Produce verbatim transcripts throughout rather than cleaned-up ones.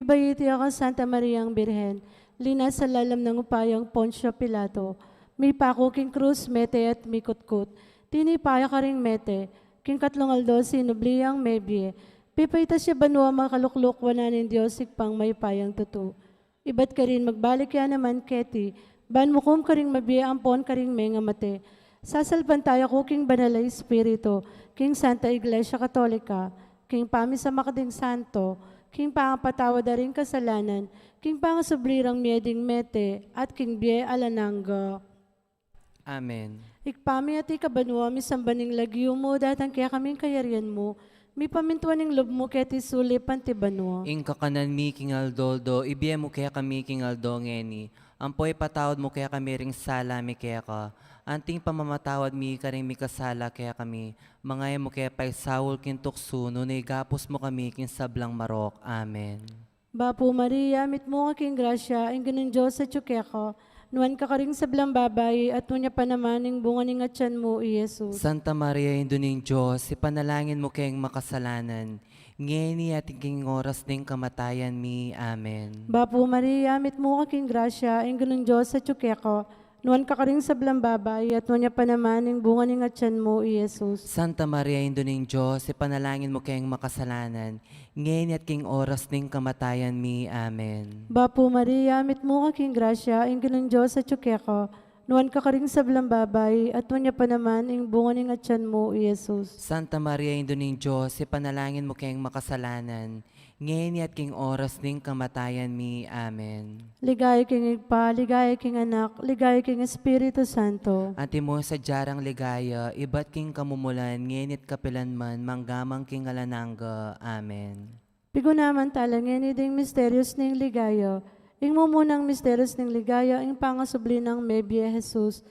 Ibat ya ka, Santa Mariang Birhen, linasa lalam ning upayang Poncio Pilato, mipaku king krus, mete at mikutkut. Tinipa ya karing mete, king katlung aldo sinubli yang mebie, pipaitas ya banua, makalukluk wanan ning Dios Ibpang mayupayang tutu. Ibat karin magbalik ya naman keti, ban mukum karing mabie ampon karing mengamate. Sasalpantaya ku king Banal a Espiritu, king Santa Iglesia Katolika, king pamisamak ding santo, king pangapatawad da ring kasalanan, king pangasubli rang mie ding mete, at king bie alang angga. Amen. Ibpa mi, atiu ka banua, misamban ya ing lagyu mu, datang kekami ing kayarian mu, mipamintuan ing lub mu keti sulip anti banua. Ing kakanan mi king aldo-aldo, ibie mu kekami king aldo ngeni, ampo ipatawad mu kekami ring sala mi keka, anti ing pamamatawad mi karing mikasala kekami, manga e mu ke paisaul king tuksu, nune igapus mu kami king sablang marok. Amen. Bapu Maria, mitmu ka king grasya, ing Ginung Dios atyu keka, nuan ka karing sablang babai, at nuan ya pa naman ing bunga ning atyan mu, i Jesus. Santa Maria, Indu ning Dios, ipanalangin mu keng makasalanan, ngeni at king oras ning kamatayan mi. Amen. Bapu Maria, mitmu ka king grasya, ing Ginung Dios atyu keka, nuan ka karing sablang babai, at nuan ya pa naman ing bunga ning atyan mu, i Jesus. Santa Maria, Indu ning Dios, ipanalangin mu keng makasalanan, ngeni at king oras ning kamatayan mi. Amen. Bapu Maria, mitmu ka king grasya, ing Ginung Dios atyu keka, nuan ka karing sablang babai, at nuan ya pa naman ing bunga ning atyan mu, i Jesus. Santa Maria, Indu ning Dios, ipanalangin mu keng makasalanan, ngeni at king oras ning kamatayan mi. Amen. Ligaya king Ibpa, ligaya king Anak, ligaya king Espiritu Santo. Antimo ing sadya rang ligaya, ibat king kamumulan, ngeni at kapilan man, mangga man king alang angga. Amen. Pigunaman tala ngeni ding misterios ning ligaya. Ing mumunang misterios ning ligaya, ing pangasubli nang mebie Jesus.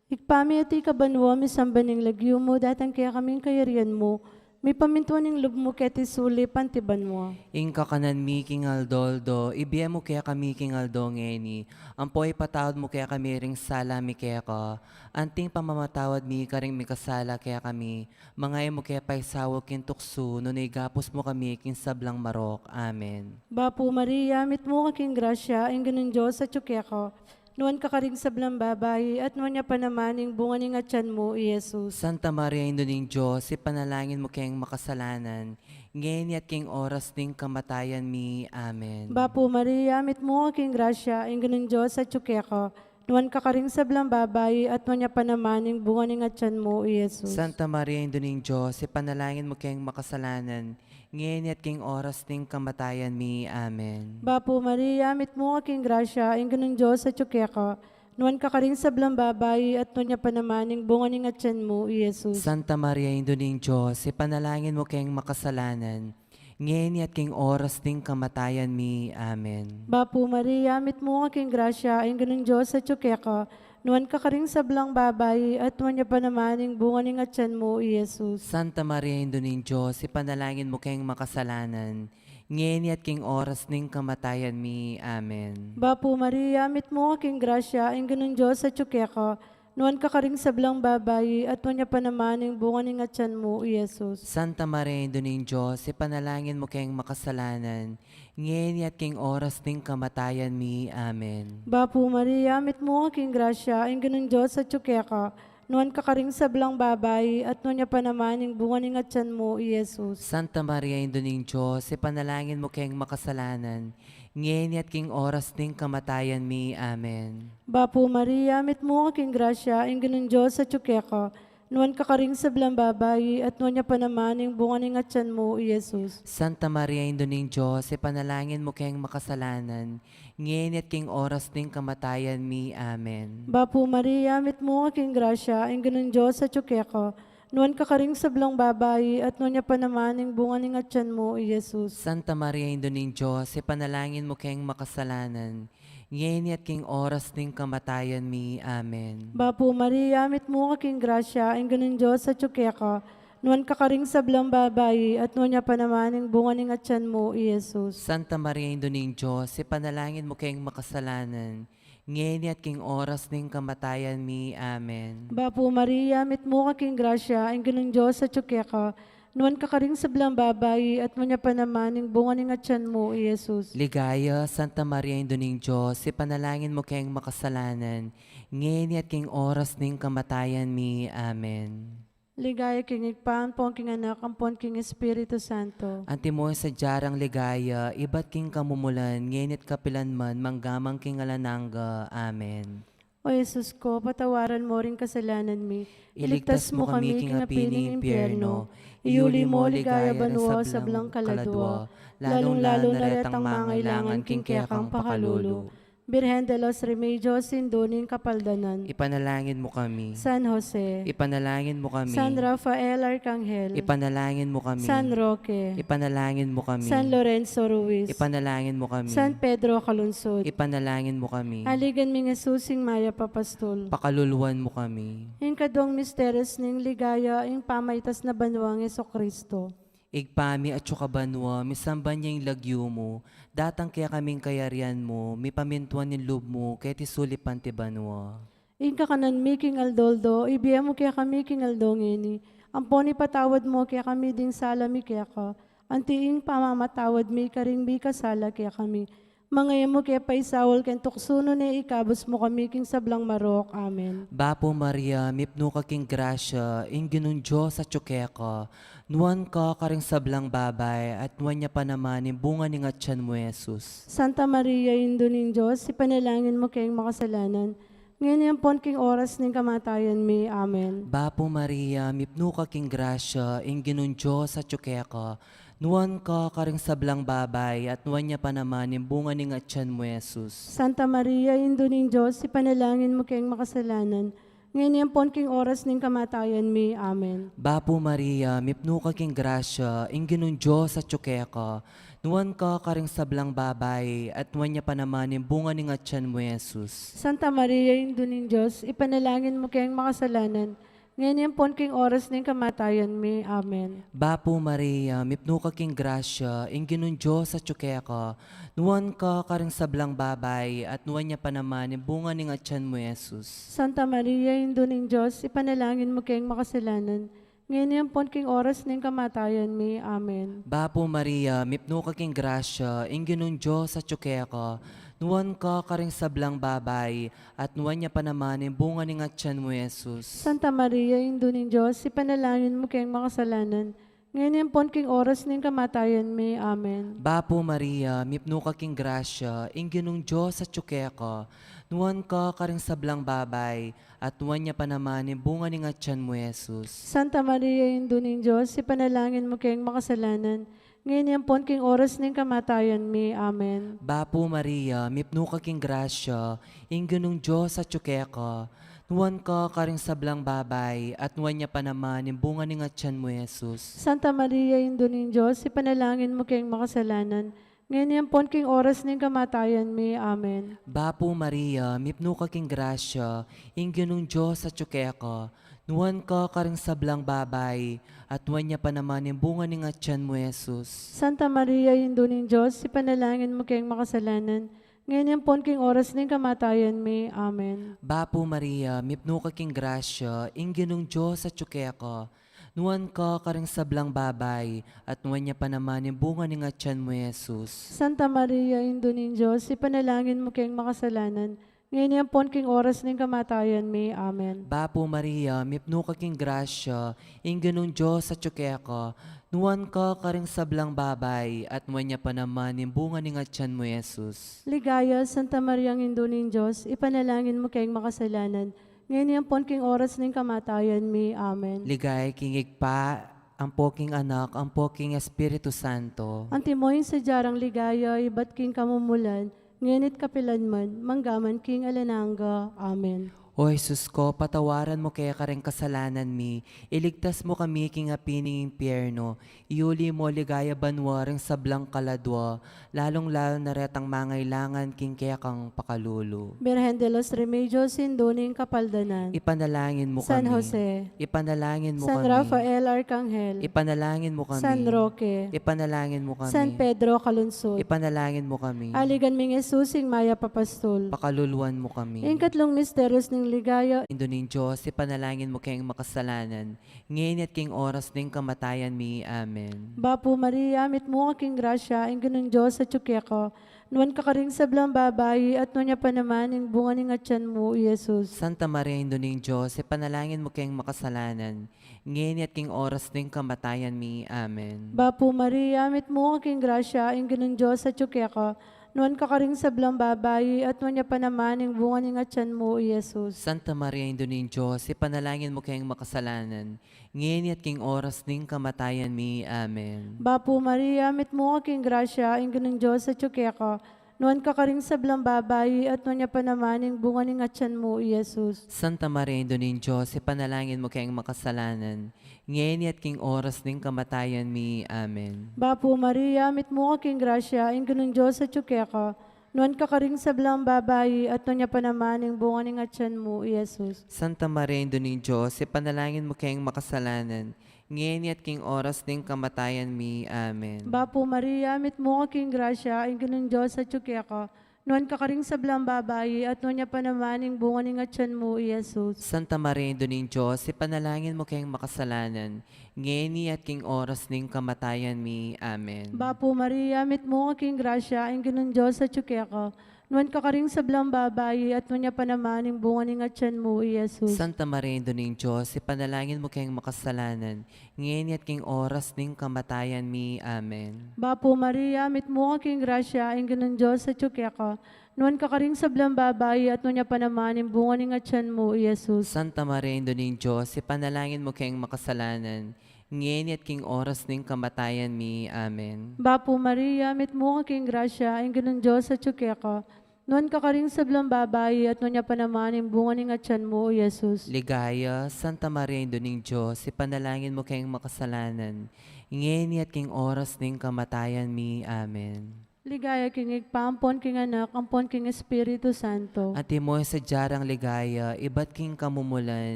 Ibpa mi, atiu ka banua, misamban ya ing lagyu mu, datang kekami ing kayarian mu, mipamintuan ing lub mu keti sulip anti banua. Ing kakanan mi king aldo-aldo, ibie mu kekami king aldo ngeni, ampo ipatawad mu kekami ring sala mi keka, anti ing pamamatawad mi karing mikasala kekami, manga e mu ke paisaul king tuksu, nune igapus mu kami king sablang marok. Amen. Bapu Maria, mitmu ka king grasya, ing Ginung Dios atyu keka, nuan ka karing sablang babai, at nuan ya pa naman ing bunga ning atyan mu, i Jesus. Santa Maria, Indu ning Dios, ipanalangin mu keng makasalanan, ngeni at king oras ning kamatayan mi. Amen. Bapu Maria, mitmu ka king grasya, ing Ginung Dios atyu keka, nuan ka karing sablang babai, at nuan ya pa naman ing bunga ning atyan mu, i Jesus. Santa Maria, Indu ning Dios, ipanalangin mu keng makasalanan, ngeni at king oras ning kamatayan mi. Amen. Bapu Maria, mitmu ka king grasya, ing Ginung Dios atyu keka, nuan ka karing sablang babai, at nuan ya pa naman ing bunga ning atyan mu, i Jesus. Santa Maria, Indu ning Dios, ipanalangin mu keng makasalanan, ngeni at king oras ning kamatayan mi. Amen. Bapu Maria, mitmu ka king grasya, ing Ginung Dios atyu keka, nuan ka karing sablang babai, at nuan ya pa naman ing bunga ning atyan mu, i Jesus. Santa Maria, Indu ning Dios, ipanalangin mu keng makasalanan, ngeni at king oras ning kamatayan mi. Amen. Bapu Maria, mitmu ka king grasya, ing Ginung Dios atyu keka, nuan ka karing sablang babai, at nuan ya pa naman ing bunga ning atyan mu, i Jesus. Santa Maria, Indu ning Dios, ipanalangin mu keng makasalanan, ngeni at king oras ning kamatayan mi. Amen. Bapu Maria, mitmu ka king grasya, ing Ginung Dios atyu keka, nuan ka karing sablang babai, at nuan ya pa naman ing bunga ning atyan mu, i Jesus. Santa Maria, Indu ning Dios, ipanalangin mu keng makasalanan, ngeni at king oras ning kamatayan mi. Amen. Bapu Maria, mitmu ka king grasya, ing Ginung Dios atyu keka, nuan ka karing sablang babai, at nuan ya pa naman ing bunga ning atyan mu, i Jesus. Santa Maria, Indu ning Dios, ipanalangin mu keng makasalanan, ngeni at king oras ning kamatayan mi. Amen. Bapu Maria, mitmu ka king grasya, ing Ginung Dios atyu keka, nuan ka karing sablang babai, at nuan ya pa naman ing bunga ning atyan mu, i Jesus. Santa Maria, Indu ning Dios, ipanalangin mu keng makasalanan, ngeni at king oras ning kamatayan mi. Amen. Bapu Maria, mitmu ka king grasya, ing Ginung Dios atyu keka, nuan ka karing sablang babai, at nuan ya pa naman ing bunga ning atyan mu, i Jesus. Santa Maria, Indu ning Dios, ipanalangin mu keng makasalanan, ngeni at king oras ning kamatayan mi. Amen. Bapu Maria, mitmu ka king grasya, ing Ginung Dios atyu keka, Nuan ka karing sablang babai, at nuan ya pa naman ing bunga ning atyan mu, i Jesus. Ligaya, Santa Maria, Indu ning Dios, ipanalangin mu keng makasalanan, ngeni at king oras ning kamatayan mi. Amen. Ligaya king Ibpa, ampon king Anak, ampon king Espiritu Santo. Antimo ing sadya rang ligaya, ibat king kamumulan, ngeni at kapilan man, mangga man king alang angga. Amen. O Jesus ko, patawaran mo ring kasalanan mi. Iligtas mo kami king api ning impyerno. Iuli mo ligaya banua sablang kaladua, lalung-lalu na retang mangailangan king kekang pakalulu. Birhen de los Remedios, Indu ning Kapaldanan. Ipanalangin mo kami. San Jose. Ipanalangin mo kami. San Rafael Arcangel. Ipanalangin mo kami. San Roque. Ipanalangin mo kami. San Lorenzo Ruiz. Ipanalangin mo kami. San Pedro Calungsod. Ipanalangin mo kami. Aligan ming Jesus ing mayap a pastul. Pakaluluan mo kami. Ing kaduang misteryos ning ligaya, ing pamaitas na banuang Jesucristo. Ibpa mi, atsu ka banua, misamban ya ing lagyu mu, datang kekami ing kayarian mu, mipamintuan ing lub mu, keti sulip anti banua. Ing kakanan mi king aldo-aldo, ibie mu kekami king aldo ngeni, ampon ipatawad mu kekami ding sala mi keka, anti ing pamamatawad mi karing mikasala kekami. Manga e mu ke paisaul king tuksu, nune ikabus mu kami king sablang marok. Amen. Bapu Maria, mipnu ka king grasya, ing Ginung Dios atyu keka, nuan ka karing sablang babai, at nuan ya pa naman ing bunga ning atyan mu, Jesus. Santa Maria, Indu ning Dios, ipanalangin mu keng makasalanan, ngeni ampon king oras ning kamatayan mi. Amen. Bapu Maria, mipnu ka king grasya, ing Ginung Dios atyu keka, nuan ka karing sablang babai, at nuan ya pa naman ing bunga ning atyan mu, Jesus. Santa Maria, Indu ning Dios, ipanalangin mu keng makasalanan, ngeni ampon king oras ning kamatayan mi. Amen. Bapu Maria, mipnu ka king grasya, ing Ginung Dios atyu keka, nuan ka karing sablang babai, at nuan ya pa naman ing bunga ning atyan mu, Jesus. Santa Maria, Indu ning Dios, ipanalangin mu keng makasalanan, ngeni ampon king oras ning kamatayan mi. Amen. Bapu Maria, mipnu ka king grasya, ing Ginung Dios atyu keka, nuan ka karing sablang babai, at nuan ya pa naman ing bunga ning atyan mu, Jesus. Santa Maria, Indu ning Dios, ipanalangin mu keng makasalanan, ngeni ampon king oras ning kamatayan mi. Amen. Bapu Maria, mipnu ka king grasya, ing Ginung Dios atyu keka, nuan ka karing sablang babai, at nuan ya pa naman ing bunga ning atyan mu, Jesus. Santa Maria, Indu ning Dios, ipanalangin mu keng makasalanan, ngeni ampon king oras ning kamatayan mi. Amen. Bapu Maria, mipnu ka king grasya, ing Ginung Dios atyu keka, nuan ka karing sablang babai, at nuan ya pa naman ing bunga ning atyan mu, Jesus. Santa Maria, Indu ning Dios, ipanalangin mu keng makasalanan, ngeni ampon king oras ning kamatayan mi. Amen. Bapu Maria, mipnu ka king grasya, ing Ginung Dios atyu keka, nuan ka karing sablang babai, at nuan ya pa naman ing bunga ning atyan mu, Jesus. Santa Maria, Indu ning Dios, ipanalangin mu keng makasalanan, ngeni ampon king oras ning kamatayan mi. Amen. Bapu Maria, mipnu ka king grasya, ing Ginung Dios atyu keka, nuan ka karing sablang babai, at nuan ya pa naman ing bunga ning atyan mu, Jesus. Santa Maria, Indu ning Dios, ipanalangin mu keng makasalanan, ngeni ampon king oras ning kamatayan mi. Amen. Bapu Maria, mipnu ka king grasya, ing Ginung Dios atyu keka, nuan ka karing sablang babai, at nuan ya pa naman ing bunga ning atyan mu, Jesus. Santa Maria, Indu ning Dios, ipanalangin mu keng makasalanan, ngeni ampon king oras ning kamatayan mi. Amen. Bapu Maria, mipnu ka king grasya, ing Ginung Dios atyu keka, nuan ka karing sablang babai, at nuan ya pa naman ing bunga ning atyan mu, Jesus. Ligaya, Santa Maria, Indu ning Dios, ipanalangin mu keng makasalanan, ngeni ampon king oras ning kamatayan mi. Amen. Ligaya king Ibpa, ampo king Anak, ampo king Espiritu Santo. Antimo ing sadya rang ligaya, ibat king kamumulan, ngeni't kapilan man, manggaman king alang angga. Amen. O Jesus ko, patawaran mu kaya karing kasalanan mi, iligtas mu kami king api ning impyerno, iuli mu ligaya banua ring sablang kaladua, lalung-lalu na retang mangailangan king kekang pakalulu. Birhen de los Remedios, Indu ning Kapaldanan. Ipanalangin mu kami. San Jose. Ipanalangin mu kami. San Rafael Arcangel. Ipanalangin mu kami. San Roque. Ipanalangin mu kami. San Pedro Calungsod. Ipanalangin mu kami. Aligan ming Jesus, ing mayap a pastul. Pakaluluan mu kami. Ing katlung misteryos ning Ligaya. Indu ning Dios, ipanalangin mu keng makasalanan, ngeni at king oras ning kamatayan mi. Amen. Bapu Maria, mitmu ka king grasya, ing Ginung Dios atyu keka, nuan ka karing sablang babai, at nuan ya pa naman ing bunga ning atyan mu, i Jesus. Santa Maria, Indu ning Dios, ipanalangin mu keng makasalanan, ngeni at king oras ning kamatayan mi. Amen. Bapu Maria, mitmu ka king grasya, ing Ginung Dios atyu keka, nuan ka karing sablang babai, at nuan ya pa naman ing bunga ning atyan mu, i Jesus. Santa Maria, Indu ning Dios, ipanalangin mu keng makasalanan, ngeni at king oras ning kamatayan mi. Amen. Bapu Maria, mitmu ka king grasya, ing Ginung Dios atyu keka, nuan ka karing sablang babai, at nuan ya pa naman ing bunga ning atyan mu, i Jesus. Santa Maria, Indu ning Dios, ipanalangin mu keng makasalanan, ngeni at king oras ning kamatayan mi. Amen. Bapu Maria, mitmu ka king grasya, ing Ginung Dios atyu keka, nuan ka karing sablang babai, at nuan ya pa naman ing bunga ning atyan mu, i Jesus. Santa Maria, Indu ning Dios, ipanalangin mu keng makasalanan, ngeni at king oras ning kamatayan mi. Amen. Bapu Maria, mitmu ka king grasya, ing Ginung Dios atyu keka, nuan ka karing sablang babai, at nuan ya pa naman ing bunga ning atyan mu, i Jesus. Santa Maria, Indu ning Dios, ipanalangin mu keng makasalanan, ngeni at king oras ning kamatayan mi. Amen. Bapu Maria, mitmu ka king grasya, ing Ginung Dios atyu keka, nuan ka karing sablang babai, at nuan ya pa naman ing bunga ning atyan mu, i Jesus. Santa Maria, Indu ning Dios, ipanalangin mu keng makasalanan, ngeni at king oras ning kamatayan mi. Amen. Bapu Maria, mitmu ka king grasya, ing Ginung Dios atyu keka, nuan ka karing sablang babai, at nuan ya pa naman ing bunga ning atyan mu, i Jesus. Santa Maria, Indu ning Dios, ipanalangin mu keng makasalanan, ngeni at king oras ning kamatayan mi. Amen. Bapu Maria, mitmu ka king grasya, ing Ginung Dios atyu keka, nuan ka karing sablang babai, at nuan ya pa naman ing bunga ning atyan mu, i Jesus. Ligaya, Santa Maria, Indu ning Dios, ipanalangin mu keng makasalanan, ngeni at king oras ning kamatayan mi. Amen. Ligaya king Ibpa, ampon king Anak, ampon king Espiritu Santo. Antimo ing sadya rang ligaya, ibat king kamumulan,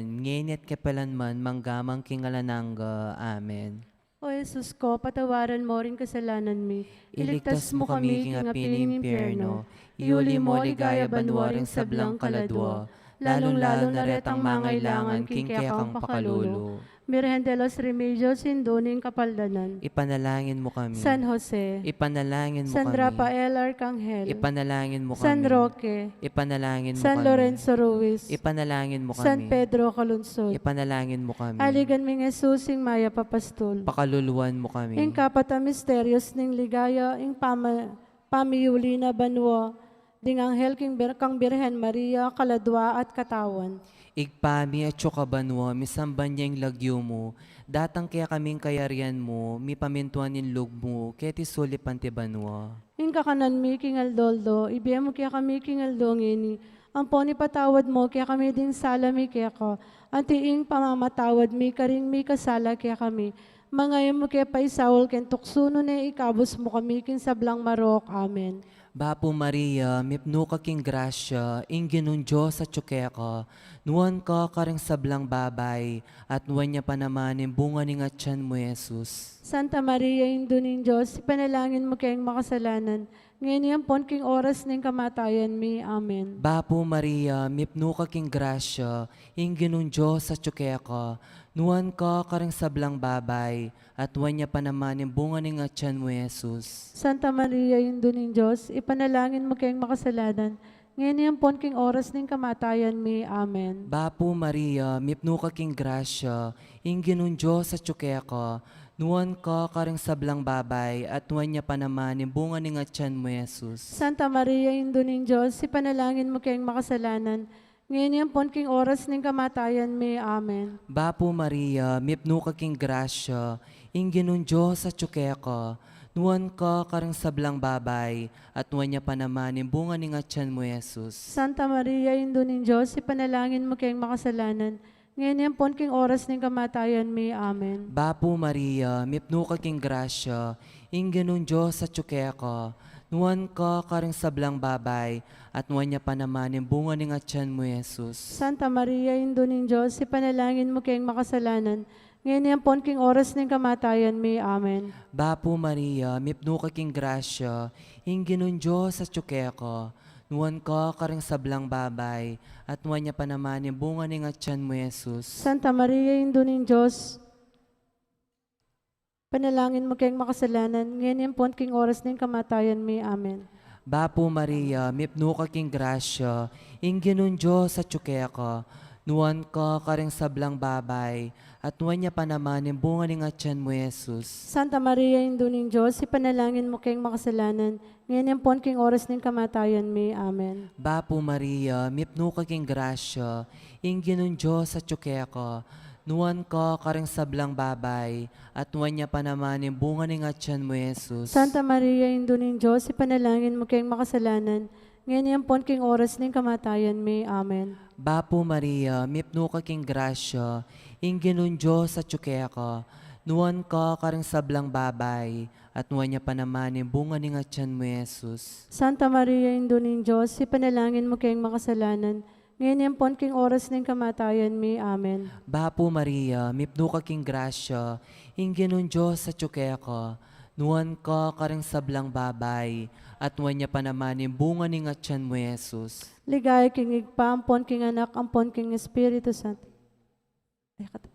ngeni at kapilan man, mangga man king alang angga. Amen. O Jesus ko, patawaran mo ring kasalanan mi. Iligtas mo kami king api ning impyerno. Iuli mo king ligaya banua ring sablang kaladua, lalung-lalu na retang mangailangan king kekang pakalulu. Birhen de los Remedios, Indu ning Kapaldanan. Ipanalangin mo kami. San Jose. Ipanalangin mo kami. San Rafael Arcangel. Ipanalangin mo kami. San Roque. Ipanalangin mo kami. San Lorenzo Ruiz. Ipanalangin mo kami. San Pedro Calungsod. Ipanalangin mo kami. Aligan ming Jesus, ing mayap a pastul. Pakaluluan mo kami. Ing kapat a misterios ning ligaya, ing pama-, pamiuli na banua ding anghel king bir-, kang Birhen Maria, kaladua at katawan. Ibpa mi, atsu ka banua, misamban ya ing lagyu mu, datang kekami ing kayarian mu, mipamintuan ing lub mu, keti sulip anti banua. Ing kakanan mi king aldo-aldo, ibie mu kekami king aldo ngeni, ampon ipatawad mu kekami ding sala mi keka, anti ing pamamatawad mi karing mikasala kekami. Manga e mu ke paisaul king tuksu, nune ikabus mu kami king sablang marok. Amen. Bapu Maria, mipnu ka king grasya, ing Ginung Dios atyu keka, nuan ka karing sablang babai, at nuan ya pa naman ing bunga ning atyan mu, Jesus. Santa Maria, Indu ning Dios, ipanalangin mu keng makasalanan, ngeni ampon king oras ning kamatayan mi. Amen. Bapu Maria, mipnu ka king grasya, ing Ginung Dios atyu keka, nuan ka karing sablang babai, at nuan ya pa naman ing bunga ning atyan mu, Jesus. Santa Maria, Indu ning Dios, ipanalangin mu keng makasalanan, ngeni ampon king oras ning kamatayan mi. Amen. Bapu Maria, mipnu ka king grasya, ing Ginung Dios atyu keka, nuan ka karing sablang babai, at nuan ya pa naman ing bunga ning atyan mu, Jesus. Santa Maria, Indu ning Dios, ipanalangin mu keng makasalanan, ngeni ampon king oras ning kamatayan mi. Amen. Bapu Maria, mipnu ka king grasya, ing Ginung Dios atyu keka, nuan ka karing sablang babai, at nuan ya pa naman ing bunga ning atyan mu, Jesus. Santa Maria, Indu ning Dios, ipanalangin mu keng makasalanan, ngeni ampon king oras ning kamatayan mi. Amen. Bapu Maria, mipnu ka king grasya, ing Ginung Dios atyu keka, nuan ka karing sablang babai, at nuan ya pa naman ing bunga ning atyan mu, Jesus. Santa Maria, Indu ning Dios, ipanalangin mu keng makasalanan, ngeni ampon king oras ning kamatayan mi. Amen. Bapu Maria, mipnu ka king grasya, ing Ginung Dios atyu keka, nuan ka karing sablang babai, at nuan ya pa naman ing bunga ning atian mu, Jesus. Santa Maria, Indu ning Dios, panalangin mu keng makasalanan, ngeni ampon king oras ning kamatayan mi. Amen. Bapu Maria, mipnu ka king grasya, ing Ginung Dios atyu keka, nuan ka karing sablang babai, at nuan ya pa naman ing bunga ning atian mu, Jesus. Santa Maria, Indu ning Dios, ipanalangin mu keng makasalanan, ngeni ampon king oras ning kamatayan mi. Amen. Bapu Maria, mipnu ka king grasya, ing Ginung Dios atyu keka, nuan ka karing sablang babai, at nuan ya pa naman ing bunga ning atian mu, Jesus. Santa Maria, Indu ning Dios, ipanalangin mu keng makasalanan, ngeni ampon king oras ning kamatayan mi. Amen. Bapu Maria, mipnu ka king grasya, ing Ginung Dios atyu keka, nuan ka karing sablang babai, at nuan ya pa naman ing bunga ning atian mu, Jesus. Santa Maria, Indu ning Dios, ipanalangin mu keng makasalanan, ngeni ampon king oras ning kamatayan mi. Amen. Bapu Maria, mipnu ka king grasya, ing Ginung Dios atyu keka, nuan ka karing sablang babai, at nuan ya pa naman ing bunga ning atian mu, Jesus. Ligaya king Ibpa, ampon king Anak, ampon king Espiritu Santo. Ay, kat-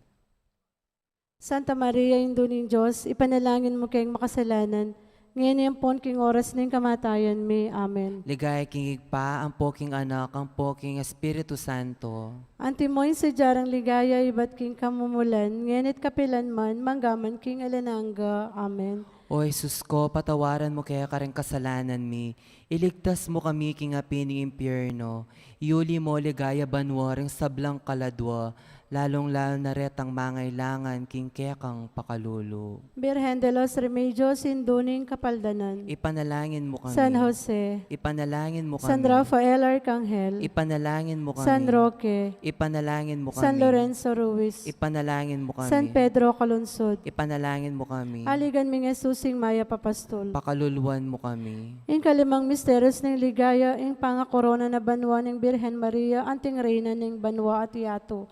Santa Maria, Indu ning Dios, ipanalangin mu keng makasalanan, ngeni ampon king oras ning kamatayan mi. Amen. Ligaya king Ibpa, ampo king Anak, ampo king Espiritu Santo. Antimo ing sadya rang ligaya ibat king kamumulan, ngeni't kapilan man, manggaman king alang angga. Amen. O Jesus ko, patawaran mu kaya karing kasalanan mi, iligtas mu kami king api ning impyerno, iuli mu king ligaya banua ring sablang kaladua, lalung-lalu na retang mangailangan king kekang pakalulu. Birhen de los Remedios, Indu ning Kapaldanan. Ipanalangin mu kami. San Jose. Ipanalangin mu kami. San Rafael Arcangel. Ipanalangin mu kami. San Roque. Ipanalangin mu kami. San Lorenzo Ruiz. Ipanalangin mu kami. San Pedro Calungsod. Ipanalangin mu kami. Aligan ming Jesus ing mayap a pastul. Pakaluluan mu kami. Ing kalimang misterios ning ligaya, ing pangakorona na banua ning Birhen Maria, anting Reyna ning banua at yatu.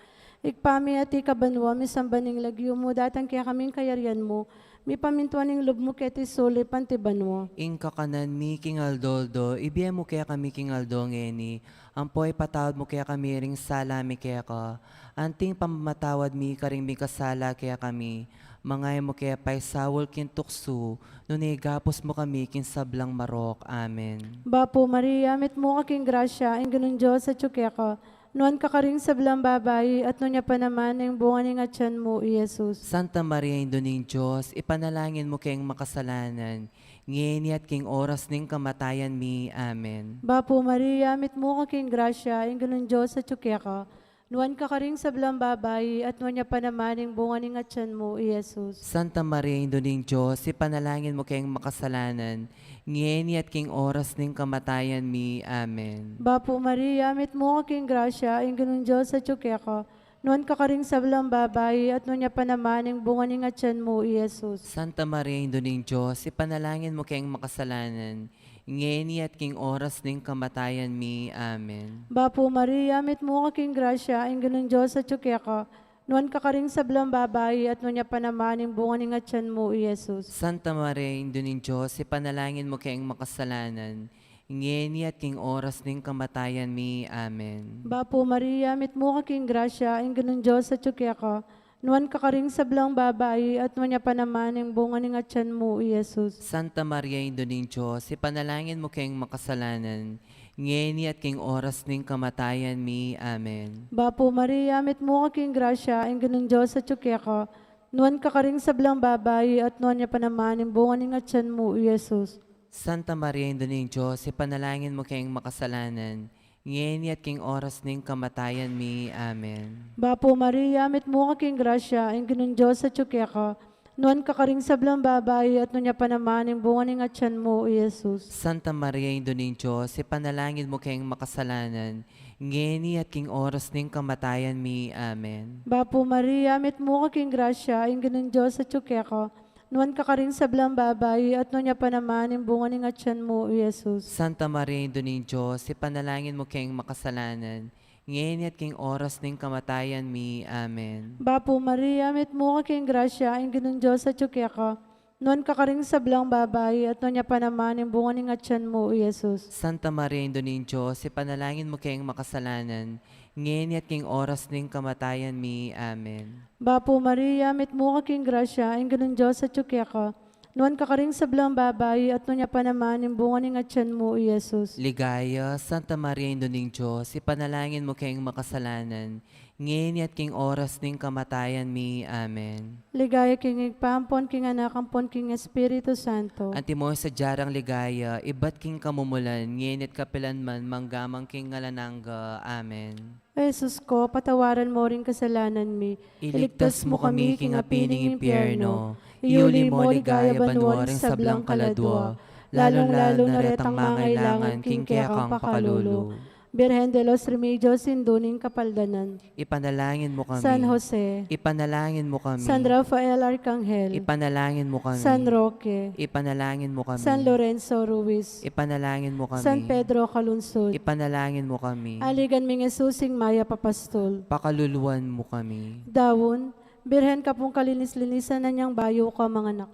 Ibpa mi atyu ka banua, misamban ing lagyu mu, datang kekami ing kayarian mu, mipamintuan ing lub mu keti sulip anti banua. Ing kakanan mi king aldo-aldo, ibie mu kekami king aldo ngeni, ampo ipatawad mu kekami ring sala mi keka, anting pamamatawad mi karing mikasala kekami, manga e mu ke paisaul king tuksu, nune igapus mu kami king sablang marok. Amen. Bapu Maria, mitmu ka king grasya, ing Ginung Dios atyu keka, nuan ka karing sablang babai, at nuan ya pa naman ing bunga ning atian mu, i Jesus. Santa Maria, Indu ning Dios, ipanalangin mu keng makasalanan, ngeni at king oras ning kamatayan mi. Amen. Bapu Maria, mitmu ka king grasya, ing Ginung Dios atyu keka, nuan ka karing sablang babai, at nuan ya pa naman ing bunga ning atian mu, i Jesus. Santa Maria, Indu ning Dios, ipanalangin mu keng makasalanan, ngeni at king oras ning kamatayan mi. Amen. Bapu Maria, mitmu ka king grasya, ing Ginung Dios atyu keka, nuan ka karing sablang babai, at nuan ya pa naman ing bunga ning atian mu, i Jesus. Santa Maria, Indu ning Dios, ipanalangin mu keng makasalanan, ngeni at king oras ning kamatayan mi. Amen. Bapu Maria, mitmu ka king grasya, ing Ginung Dios atyu keka, nuan ka karing sablang babai, at nuan ya pa naman ing bunga ning atian mu, i Jesus. Santa Maria, Indu ning Dios, ipanalangin mu keng makasalanan, ngeni at king oras ning kamatayan mi. Amen. Bapu Maria, mitmu ka king grasya, ing Ginung Dios atyu keka, nuan ka karing sablang babai, at nuan ya pa naman ing bunga ning atian mu, i Jesus. Santa Maria, Indu ning Dios, ipanalangin mu keng makasalanan, ngeni at king oras ning kamatayan mi. Amen. Bapu Maria, mitmu ka king grasya, ing Ginung Dios atyu keka, nuan ka karing sablang babai, at nuan ya pa naman ing bunga ning atian mu, i Jesus. Santa Maria, Indu ning Dios, ipanalangin mu keng makasalanan, ngeni at king oras ning kamatayan mi. Amen. Bapu Maria, mitmu ka king grasya, ing Ginung Dios atyu keka, nuan ka karing sablang babai, at nuan ya pa naman ing bunga ning atian mu, i Jesus. Santa Maria, Indu ning Dios, ipanalangin mu keng makasalanan, ngeni at king oras ning kamatayan mi. Amen. Bapu Maria, mitmu ka king grasya, ing Ginung Dios atyu keka, nuan ka karing sablang babai, at nuan ya pa naman ing bunga ning atian mu, i Jesus. Santa Maria, Indu ning Dios, ipanalangin mu keng makasalanan, ngeni at king oras ning kamatayan mi. Amen. Bapu Maria, mitmu ka king grasya, ing Ginung Dios atyu keka, Nuan ka karing sablang babai, at nuan ya pa naman ing bunga ning atian mu, i Jesus. Santa Maria, Indu ning Dios, ipanalangin mu keng makasalanan, ngeni at king oras ning kamatayan mi. Amen. Bapu Maria, mitmu ka king grasya, ing Ginung Dios atyu keka. Nuan ka karing sablang babai, at nuan ya pa naman ing bunga ning atian mu, i Jesus. Ligaya, Santa Maria, Indu ning Dios, ipanalangin mu keng makasalanan, ngeni at king oras ning kamatayan mi. Amen. Ligaya king Ibpa, ampon king Anak, ampon king Espiritu Santo. Antimo ing sadya rang ligaya, ibat king kamumulan, ngeni at kapilan man, mangga man king alang angga. Amen. O Jesus ko, patawaran mu ring kasalanan mi. Iligtas mu kami king api ning impyerno. Iuli mu king ligaya banua ring sablang kaladua, lalung-lalu na retang mangailangan king kekang pakalulu. Birhen de los Remedios, Indu ning Kapaldanan. Ipanalangin mu kami. San Jose. Ipanalangin mu kami. San Rafael Arkanghel. Ipanalangin mu kami. San Roque. Ipanalangin mu kami. San Lorenzo Ruiz. Ipanalangin mu kami. San Pedro Calungsod. Ipanalangin mu kami. Aligan ming Jesus, ing mayap a pastul. Pakaluluan mu kami. Daun, Birhen ka pung kalinis-linisan, anyang bayu ka manganak.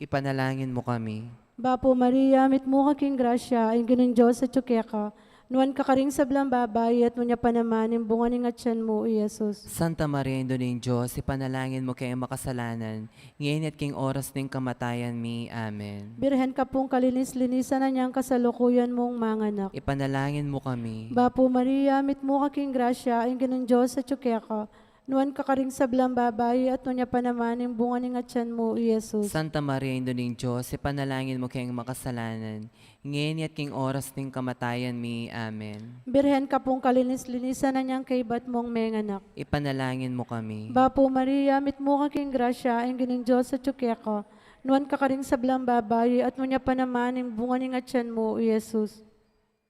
Ipanalangin mu kami. Bapu Maria, mitmu ka king grasya, ing Ginung Dios atyu keka. Nuan ka karing sablang babai, at nuan ya pa naman ing bunga ning atian mu, i Jesus. Santa Maria, Indu ning Dios, ipanalangin mu keng makasalanan, ngeni at king oras ning kamatayan mi. Amen. Birhen ka pung kalinis-linisan, anyang kasalukuyan mung manganak. Ipanalangin mu kami. Bapu Maria, mitmu ka king grasya, ing Ginung Dios atyu keka. Nuan ka karing sablang babai, at nuan ya pa naman ing bunga ning atian mu, i Jesus. Santa Maria, Indu ning Dios, ipanalangin mu keng makasalanan, ngeni at king oras ning kamatayan mi. Amen. Birhen ka pung kalinis-linisan, anyang kaybat mung menganak. Ipanalangin mu kami. Bapu Maria, mitmu ka king grasya, ing Ginung Dios atyu keka. Nuan ka karing sablang babai, at nuan ya pa naman ing bunga ning atian mu, i Jesus.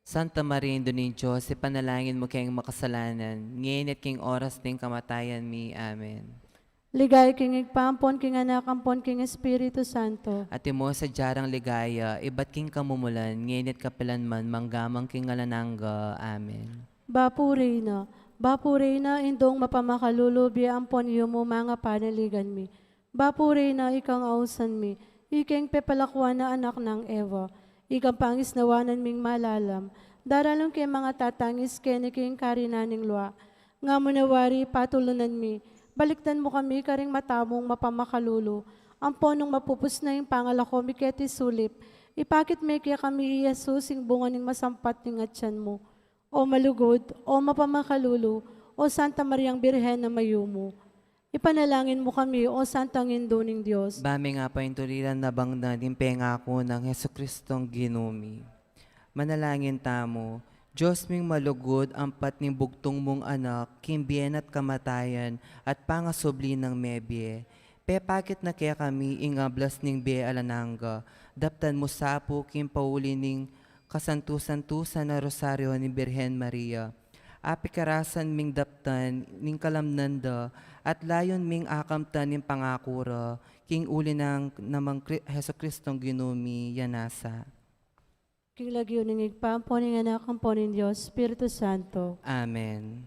Santa Maria, Indu ning Dios, ipanalangin mu keng makasalanan, ngeni at king oras ning kamatayan mi. Amen. Ligaya king Ibpa, ampon king Anak, ampon king Espiritu Santo. Antimo ing sadya rang ligaya, ibat king kamumulan, ngeni at kapilan man, mangga man king alang angga. Amen. Bapu Reyna, Bapu Reyna, Indung mapamakalulu, bie ampon yumu, manga panaligan mi. Bapu Reyna, ikang ausan mi, ikeng pepalakuan a anak nang Eva, ikang pangisnawanan ming malalam, daralung ke mangatatangis keni king karinan ning lua. Nga mu na wari patulunan mi, balikdan mu kami karing mata mung mapamakalulu, ampon nung mapupus na ing pangalako mi keti sulip, ipakit me kekami i Jesus, ing bunga ning masampat ning atian mu. O malugud, o mapamakalulu, o Santa Mariang Birhen a mayumu. Ipanalangin mu kami, o Santang Indu ning Dios. Ba ming apaintuliran na bangnan ing pengaku nang Jesucristong Ginu mi. Manalangin tamu. Dios ming malugud, ampat ning bugtung mung Anak, king bie na at kamatayan, at pangasubli nang mebie. Pepakit na kekami ing ablas ning bie alang angga, daptan mu sa pu king pauli ning kasantu-santusan a Rosario ning Birhen Maria. Apikarasan ming daptan ning kalamnan da, at layun ming akamtan ing pangaku ra, king uli nang namang Kri-, Jesucristong Ginu mi. Yana sa. King lagyu ning Ibpa, ampon ning Anak, ampon ning Dios Espiritu Santo. Amen.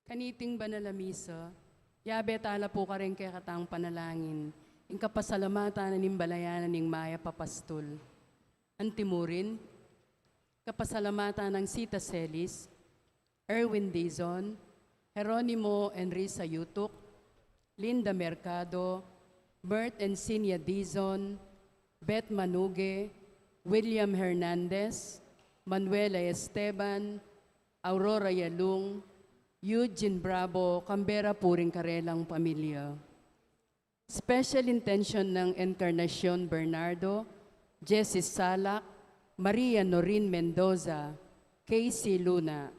Kaniting banal a misa, yabe tala pu karing kekatang panalangin, ing kapasalamatan na ning balayan na ning mayap a pastul. Antimurin, kapasalamatan nang Sita Celis, Erwin Dizon, Jeronimo Enrisa Yutuk, Linda Mercado, Mert Encinia Dizon, Beth Manuge, William Hernandez, Manuela Esteban, Aurora Yalung, Eugene Bravo, kambe ra pu ring karelang pamilya. Special intention nang Encarnacion Bernardo, Jessie Salak, Maria Noreen Mendoza, Casey Luna,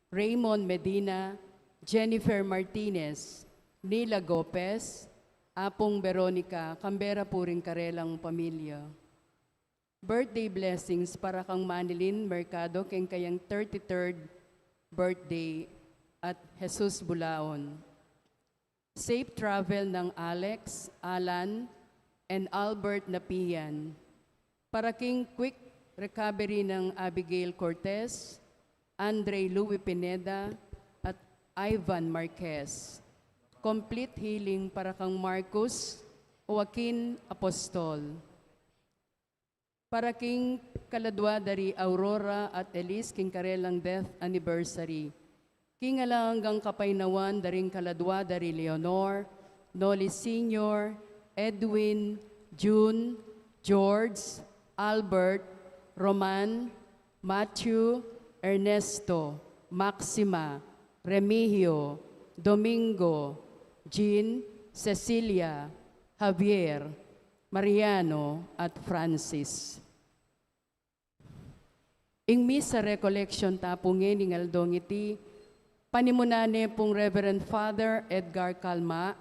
Raymond Medina, Jennifer Martinez, Nila Gopez, Apung Veronica, kambe ra pu ring karelang pamilya. Birthday blessings para kang Manilyn Mercado, keng kayang thirty-third birthday, at Jesus Bulaon. Safe travel nang Alex, Alan, and Albert Napian. Para king quick recovery nang Abigail Cortez, Andre Louis Pineda, at Ivan Marquez. Complete healing para kang Marcus Joaquin Apostol. Para king kaladua da ri Aurora at Elise king karelang death anniversary. King alang anggang kapaynawan da ring kaladua da ri Leonor, Noli Senior, Edwin, June, George, Albert, Roman, Matthew, Ernesto, Maxima, Remigio, Domingo, Jean, Cecilia, Javier, Mariano, at Francis. Ing misa recollection ta pu ngening aldong iti, panimunan ne pung Reverend Father Edgar Calma,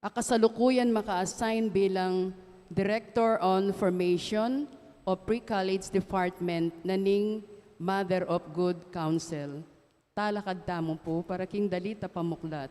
a kasalukuyan maka-assign bilang Director on Formation o Pre-College Department na ning Mother of Good Counsel. Talakad tamu pu para king dalit a pamuklat.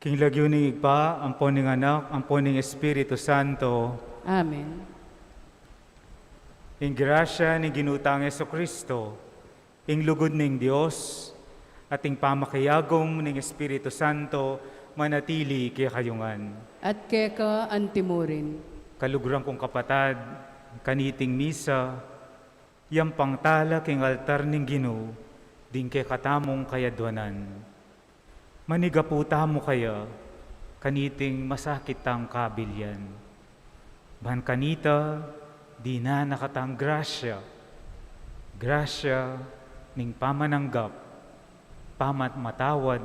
King lagyu ning Ibpa, ampon ning Anak, ampon ning Espiritu Santo. Amen. Ing grasya ning Ginu tang Jesucristo, ing lugud ning Dios, at ing pamakiagum ning Espiritu Santo, Manatili kekayu ngan. At keka antimurin. Kaluguran kung kapatad, kaniting misa, yang pangtala king altar ning Ginu, ding kekatamung kayadwanan. Manigapu tamu kaya, kaniting masakit tang kabilian. Ban kanita, dinan na katang grasya, grasya ning pamananggap, pamamatawad,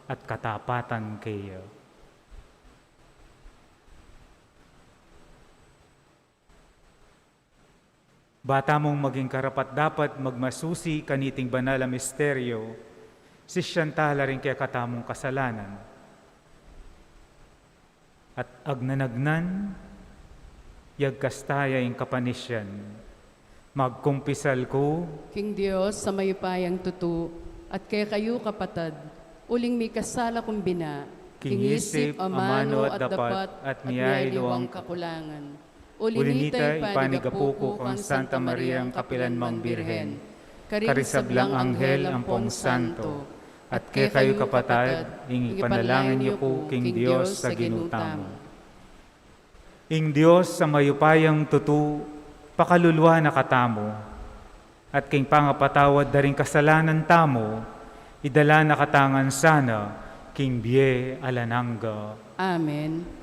at katapatan keya. Ba tamung maging karapat-dapat magmasusi kaniting banal a misteryo, sisian tala ring kekatamung kasalanan. At agnanagnan, yagkas taya ing kapanisian. Magkumpisal ku king Dios a mayupayang tutu, at kekayu kapatad, uling mikasala kung bina, king isip, amanu, at dapat, at miyaliwang kakulangan. Uli nita, ipanigapu ku kang Santa Mariang kapilan mang Birhen, karing sablang anghel ampong santo, at kekayu kapatad, ing ipanalangin yu ku king Dios a Ginu tamu. Ing Dios a mayupayang tutu, pakaluluan na katamu, at king pangapatawad da ring kasalanan tamu, idala na katamu ngan sana king bie alang angga. Amen.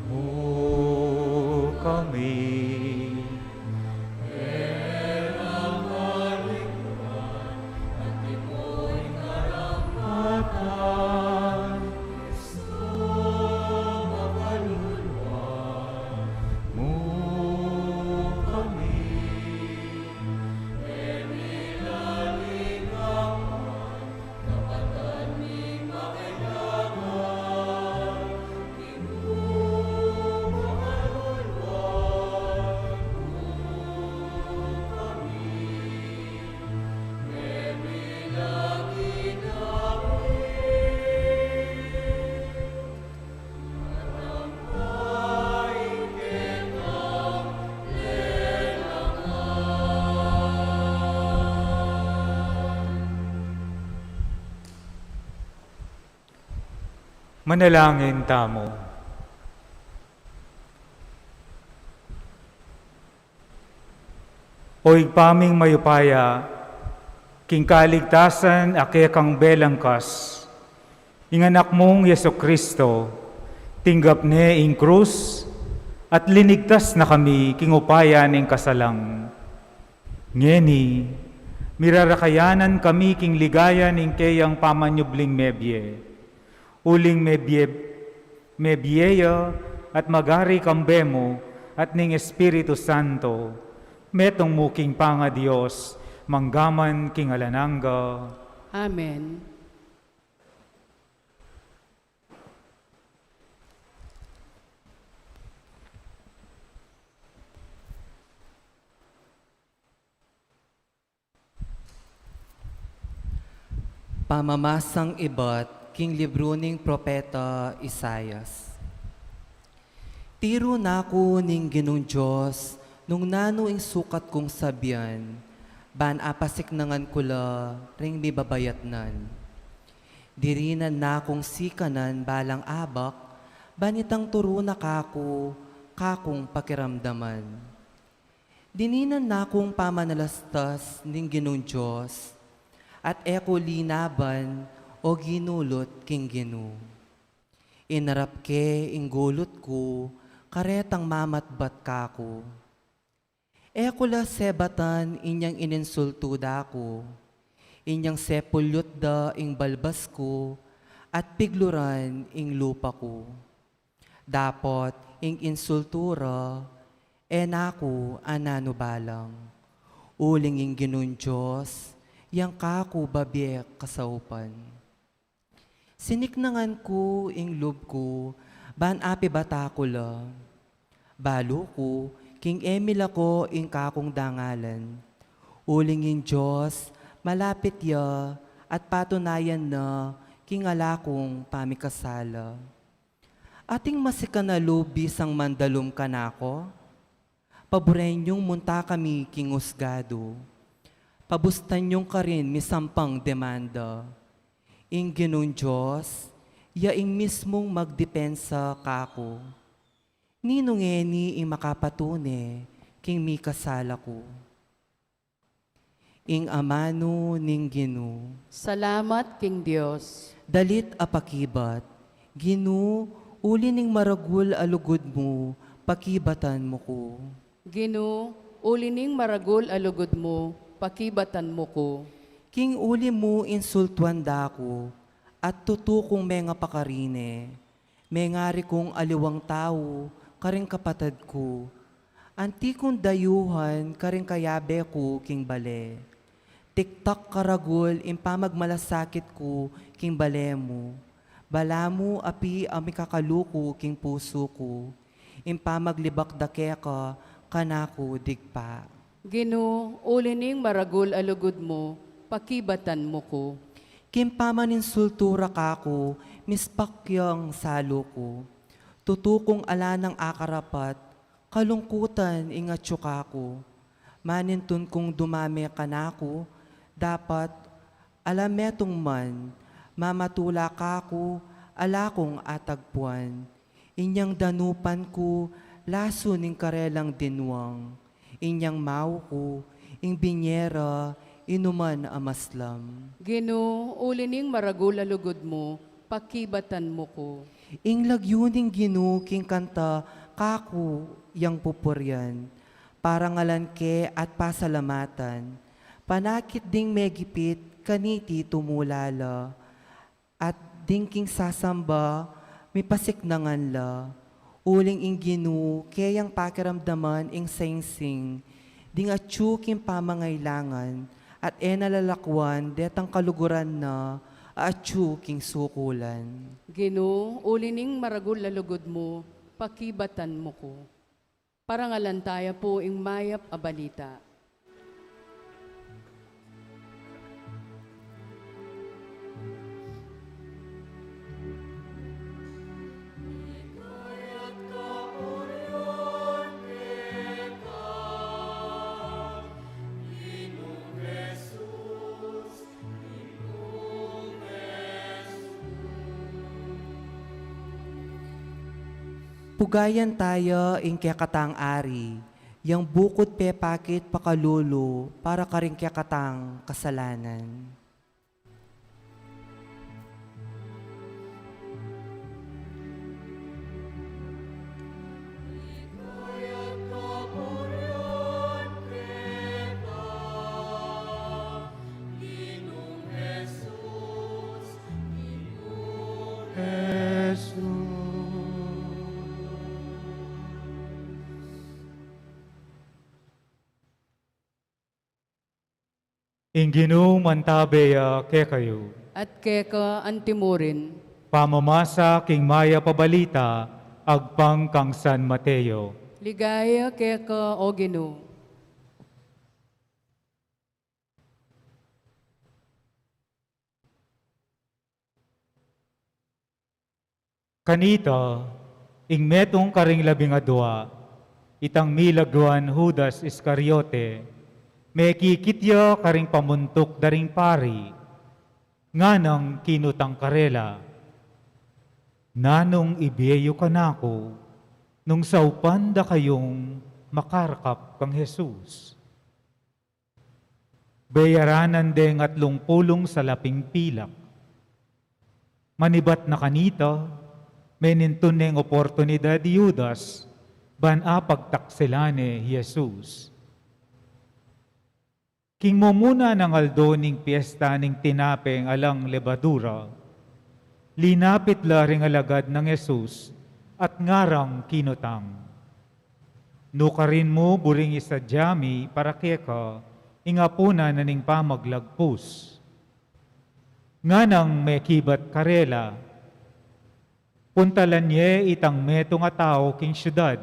Mu kami. Mu kami. Manalangin tamu. O Ibpa ming mayupaya, king kaligtasan a kekang belangkas, ing Anak mung Jesucristo, tinggap ne ing krus, at linigtas na kami king upaya ning kasalang. Ngeni, mirarakayanan kami king ligaya ning keyang pamanyubling mebie. Uling mebie, mebie ya at magari kambe mu at ning Espiritu Santo, metung mu king pangaDios, manggaman king alang angga. Amen. Pamamasang ibat king libru ning propeta Isaias. Tiru na ku ning Ginung Dios nung nanu ing sukat kung sabian, ban apasiknangan ku la ring mibabayatnan. Dirinan na kung sikanan balang abak, ban itang turu na kaku, kakung pakiramdaman. Dininan na kung pamanalastas ning Ginung Dios, at e ku linaban o ginulut king Ginu. Inarap ke ing gulut ku, karetang mamatbat kaku. E ku la sebatan inyang ininsultu da ku, inyang sepulyut da ing balbas ku, at pigluran ing lupa ku. Dapot ing insultu ra, e na ku ananu balang. Uling ing Ginung Dios, yang kaku babie kasaupan. Siniknangan ku ing lub ku, ban apibata ku la. Balu ku, king e milako ing kakung dangalan. Uling ing Dios, malapit ya at patunayan na king ala kung pamikasala. Ating masikan a lub bisang mandalum kanaku? Paburen yung munta kami king usgadu. Pabustan yung karin misampang demanda. Ing Ginung Dios, ya ing mismung magdepensa kaku. Ninu ngeni ing makapatune king mikasala ku? Ing amanu ning Ginu. Salamat king Dios. Dalit a pakibat. Ginu, uli ning maragul a lugud mu, pakibatan mu ku. Ginu, uli ning maragul a lugud mu, pakibatan mu ku. King uli mu insultuan da ku, at tutu kung mengapakarine. Mengari kung aliwang tau karing kapatad ku. Anti kung dayuhan karing kayabe ku king bale. Tiktak karagul ing pamagmalasakit ku king bale mu. Balamu api a mikakaluku king pusu ku. Ing pamaglibak da keka kanaku digpa. Ginu, uli ning maragul a lugud mu, pakibatan mu ku. King pamaninsultu ra kaku, mispak yang salu ku. Tutu kung ala nang akarapat, kalungkutan ing atyu kaku. Manintun kung dumame kanaku, dapat ala metung man, mamatula kaku, ala kung atagpuan. Inyang danupan ku, lasu ning karelang dinwang. Inyang mau ku, ing binye ra, inuman a maslam. Ginu, uli ning maragul a lugud mu, pakibatan mu ku. Ing lagyu ning Ginu king kanta kaku yang pupurian. Parangalan ke at pasalamatan. Panakit ding megipit kaniti tumula la. At ding king sasamba, mipasiknangan la. Uling ing Ginu, keyang pakiramdaman ing singsing, ding atyu king pamangailangan, at e na lalakwan detang kaluguran na, atyu king sukulan. Ginu, uli ning maragul a lugud mu, pakibatan mu ku. Parangalan taya pu ing mayap a balita. Pugayan taya ing kekatang Ari, yang bukud pepakit pakalulu para karing kekatang kasalanan. Ing Ginu mantabe ya kekayu. At keka antimurin. Pamamasa king mayap a balita agpang kang San Mateo. Ligaya keka, O Ginu. Kanita, ing metung karing labing adua, itang milagwan Judas Iscariote, mekikit ya karing pamuntuk da ring pari, nganang kinutang karela, "Nanung ibie yu kanaku nung saupan da kayung makarakap kang Jesus?" Beyaranan deng atlung pulung salaping pilak. Manibat na kanita, menintun neng oportunidad i Judas ban apagtaksilan ne i Jesus. King mumuna nang aldo ning piesta ning tinapeng alang lebadura, linapit la ring alagad nang Jesus at ngarang kinutang, "Nukarin mu buring isadya mi para keka ing apunan na ning pamaglagpus." Nganang mekibat karela, "Puntalan ye itang metung a tau king siudad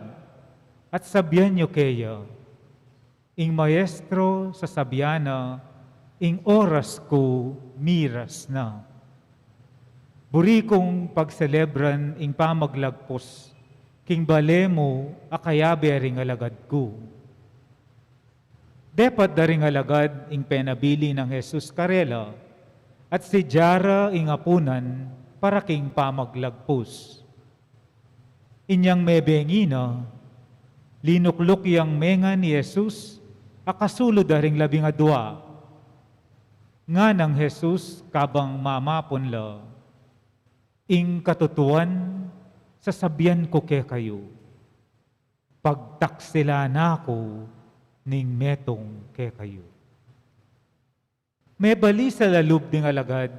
at sabian yu keya, Ing maestro sasabian na, ing oras ku miras na. Buri kung pagselebran ing pamaglagpus king bale mu a kayabe ring alagad ku. Depat da ring alagad ing penabilin nang Jesus karela, at sidya ra ing apunan para king pamaglagpus. Inyang mebengi na, linukluk yang menga ni Jesus a kasulud da ring labing adua. Nganang Jesus kabang mamapun la, ing katutuan sasabian ku kekayu, pagtaksilan na ku ning metung kekayu. Mebalisa la lub ding alagad,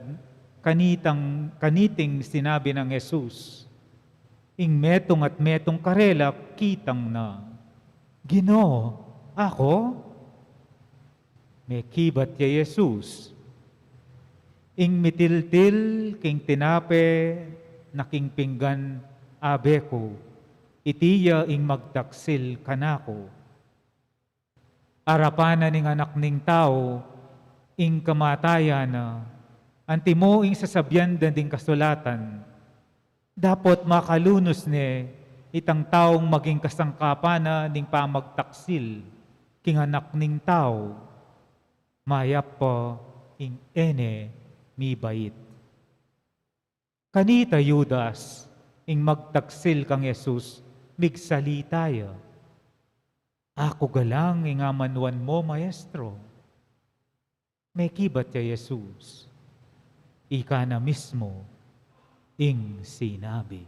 kanitang, kaniting sinabi nang Jesus, ing metung at metung karela kitang na, "Ginu, aku?" Mekibat ya Jesus, "Ing mitiltil king tinape na king pinggan abe ku, iti ya ing magtaksil kanaku. Arapan na ning Anak ning Tau ing kamatayan na, antimo ing sasabian da ding kasulatan. Dapot makalunus ne itang taung maging kasangkapan na ning pamagtaksil king Anak ning Tau. Mayap pa ing e ne mibait." Kanita Judas, ing magtaksil kang Jesus, migsalita ya, "Aku galang ing amanuan mu, Maestro." Mekibat ya Jesus, "Ika na mismu ing sinabi."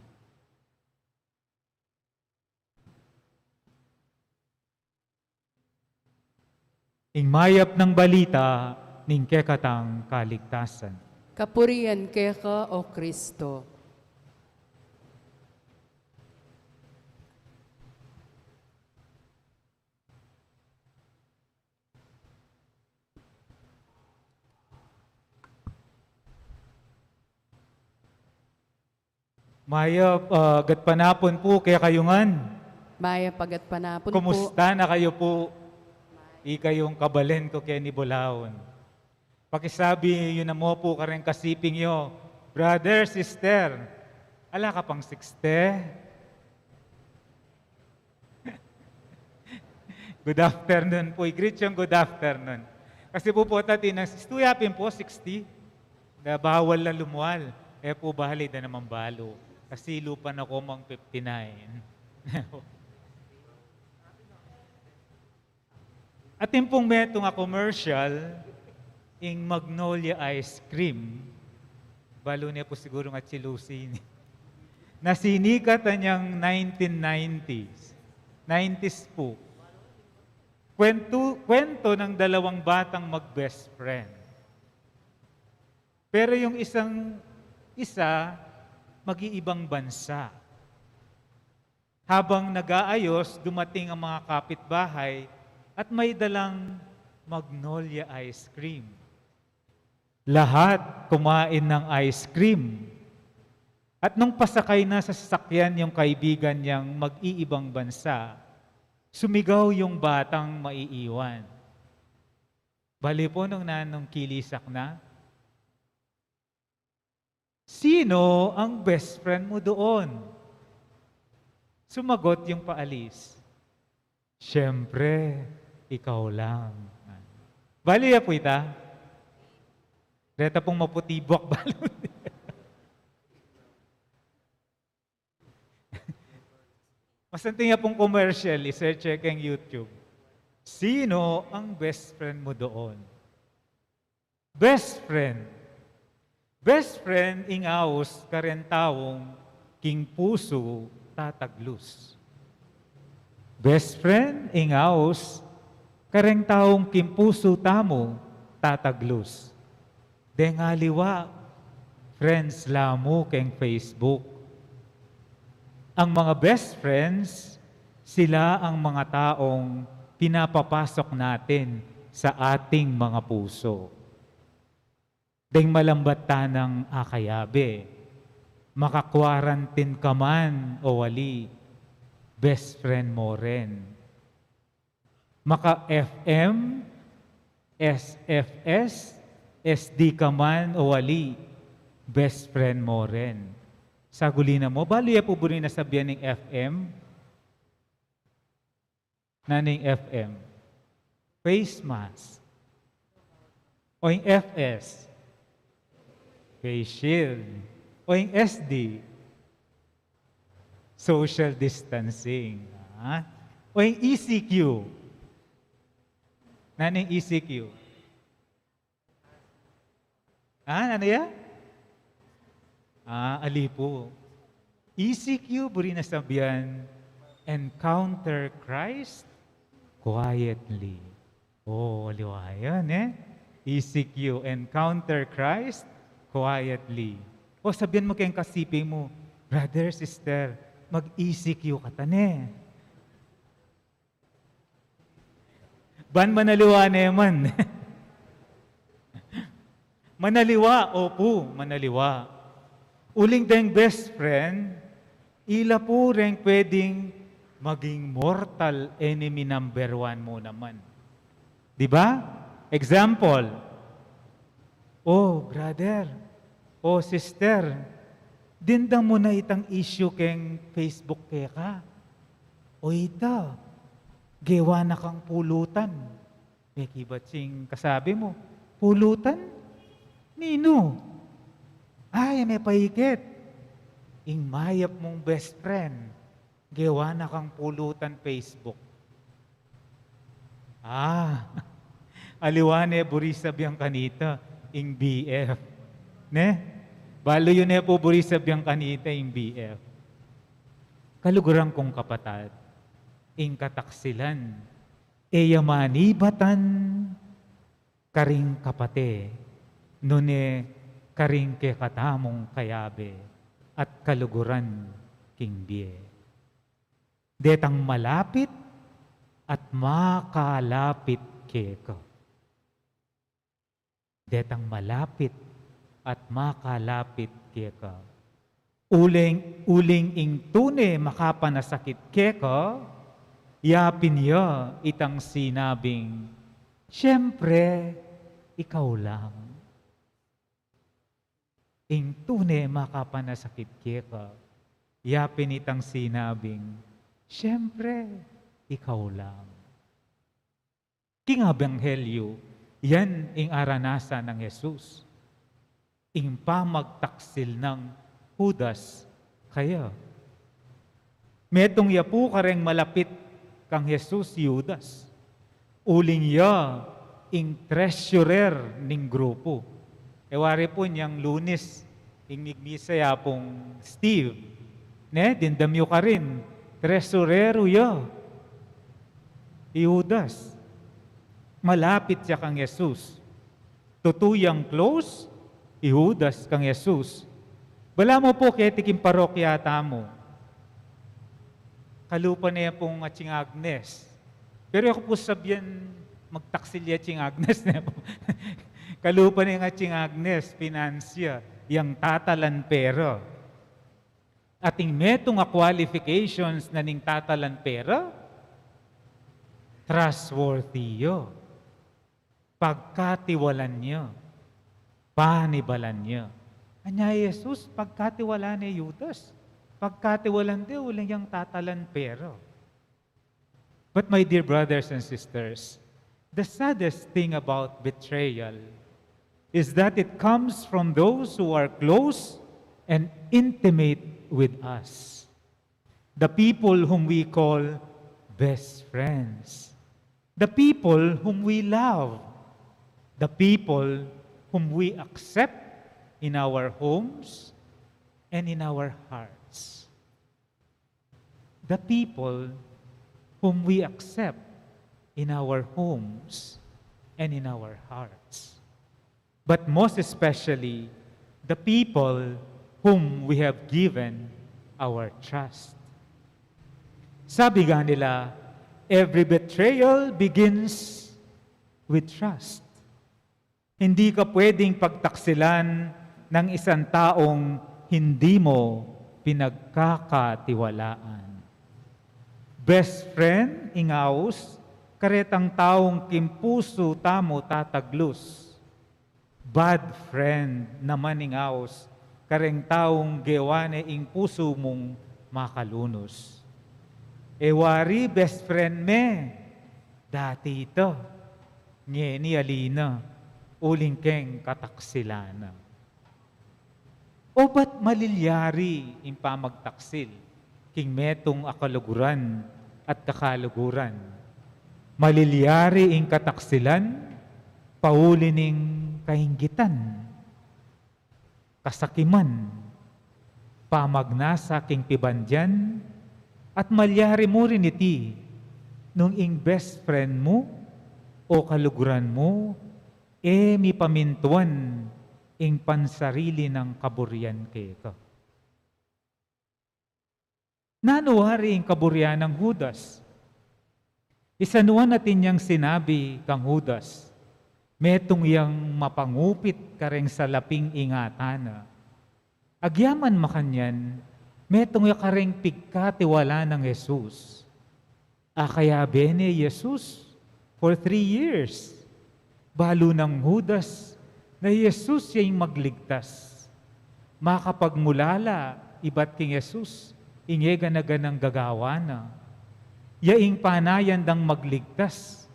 Ing mayap nang balita ning kekatang kaligtasan. Kapurian keka, O Kristo. Mayap a gatpanapun pu kekayu ngan. Mayap a gatpanapun pu. Kumusta na kayu pu? Ikayung kabalen ku keni bulaun. Pakisabi yu namu pu kareng kasiping yu, "Brother, sister, ala ka pang sixty?" Good afternoon pu. I-greet yung good afternoon. Kasi pu, pu, tati nang sixty, yu pin pu, sixty. Da bawal na lumual. E pu, bali da naman balu. Kasi lupa na ku mang fifty-nine. Atin pung metung a commercial, ing Magnolia Ice Cream. Balu ne pu siguru nga chilusi ini. Na sinikat anyang nineteen nineties. Nineties pu. Kwentu, kwento ng dalawang batang mag-best friend. Pero yung isang, isa, mag-iibang bansa. Habang nag-aayos, dumating ang mga kapitbahay at may dalang Magnolia ice cream. Lahat kumain ng ice cream. At nung pasakay na sa sasakyan yung kaibigan niyang mag-iibang bansa, sumigaw yung batang maiiwan. Bali po nung nanong kilisak na, "Sino ang best friend mo doon?" Sumagot yung paalis, "Siyempre, ikaw lang." Bali ya po ita. Reta pong maputi buak balon. Masanting ya pong commercial, i-search ya keng YouTube. Sino ang best friend mo doon? Best friend. Best friend ing aus karen taung king pusu tataglus. Best friend ing aus kareng taung king pusu tamu tataglus. Deng aliwa, friends la mu keng Facebook. Ang mga best friends, sila ang mga taong pinapapasok natin sa ating mga puso. Deng malambat tanang akayabe, maka-quarantine ka man o ali, best friend mo rin. Maka-F M, S F S, S D ka man o ali, best friend mo rin. Saguli na mu, balu ya pu buri na sabian ing F M, nanu ing F M? Face mask. O ing F S? Face shield. O ing S D? Social distancing. Ha? O ing E C Q? Nanu ing E C Q? Ha? Nanu ya? Ah, ali pu. E C Q, buri na sabian, encounter Christ quietly. O, aliwa yan, e. E C Q, encounter Christ quietly. O, sabian mu keng kasipi mu, "Brother, sister, mag-E C Q kata ne." Ban manaliwa ne man. Manaliwa, opu, manaliwa. Uling deng best friend, ila pu reng pwedeng maging mortal enemy number one mu naman. Di ba? Example, "O, brother, o, sister, dimdam mu na itang issue keng Facebook keka. O ita, gewa na kang pulutan." Mekibat sing kasabi mu, "Pulutan? Ninu?" "Ay, me paikit. Ing mayap mung best friend, gewa na kang pulutan Facebook." Ah, aliwa ne buri sabian kanita ing B F. Ne? Balu yu ne pu buri sabian kanita ing B F. Kaluguran kung kapatad, ing kataksilan e ya manibatan karing kapate, nune karing kekatamung kayabe at kaluguran king bie. Detang malapit at makalapit keka. Detang malapit at makalapit keka. Uling, uling ing tune makapanasakit keka, yapin ya itang sinabing, "Siyempre, ikaw lang." Ing tune makapanasakit keka, yapin itang sinabing, "Siyempre, ikaw lang." King ebanghelyo, yan ing aranasan nang Jesus. Ing pamagtaksil nang Judas kaya. Metung ya pu kareng malapit kang Jesus i Judas. Uling ya ing treasurer ning grupu. E wari pu inyang Lunis, ing migmisa ya pung Steve, ne, dimdam yu karin, treasurer ya i Judas. Malapit ya kang Jesus. Tutu yang close i Judas kang Jesus. Balamu pu keti king parokya tamu, kalupa ne pung Atsing Agnes. Pero e ku pu sabian magtaksil ya Atsing Agnes, ne pu. Kalupa ne ing Atsing Agnes, finansya, yang tatalan pera. At ing metung a qualifications na ning tatalan pera, trustworthy ya. Pagkatiwalan ya. Panibalan ya. Anya i Jesus, pagkatiwalan ne i Judas. Pagkatiwalan de, uling yang tatalan pera. But my dear brothers and sisters, the saddest thing about betrayal is that it comes from those who are close and intimate with us. The people whom we call best friends. The people whom we love. The people whom we accept in our homes and in our hearts. The people whom we accept in our homes and in our hearts. But most especially, the people whom we have given our trust. Sabi nga nila, every betrayal begins with trust. Hindi ka pwedeng pagtaksilan ng isang taong hindi mo pinagkakatiwalaan. Best friend ing aus Karetang taung king pusu tamu tataglus. Bad friend naman ing aus kareng taung gewa ne ing pusu mung makalunus. E wari best friend me, dati ita, ngeni ali na, uling keng kataksilan na. O ba't malilyari ing pamagtaksil king metung a kaluguran at kakaluguran? Malilyari ing kataksilan pauli ning kainggitan, kasakiman, pamagnasa king pibandian, at malyari mu rin iti nung ing best friend mu o kaluguran mu e mipamintuan ing pansarili nang kaburian keka. Nanu wari ing kaburian nang Judas? Isanuan atin yang sinabi kang Judas, metung yang mapangupit kareng salaping ingatan na. Agyaman makanyan, metung ya kareng pigkatiwala nang Jesus. Akayabe ne i Jesus for three years. Balu nang Judas na i Jesus ya ing magligtas. Makapagmulala ibat king Jesus ing e gana-ganang gagawa na. Ya ing panayan dang magligtas.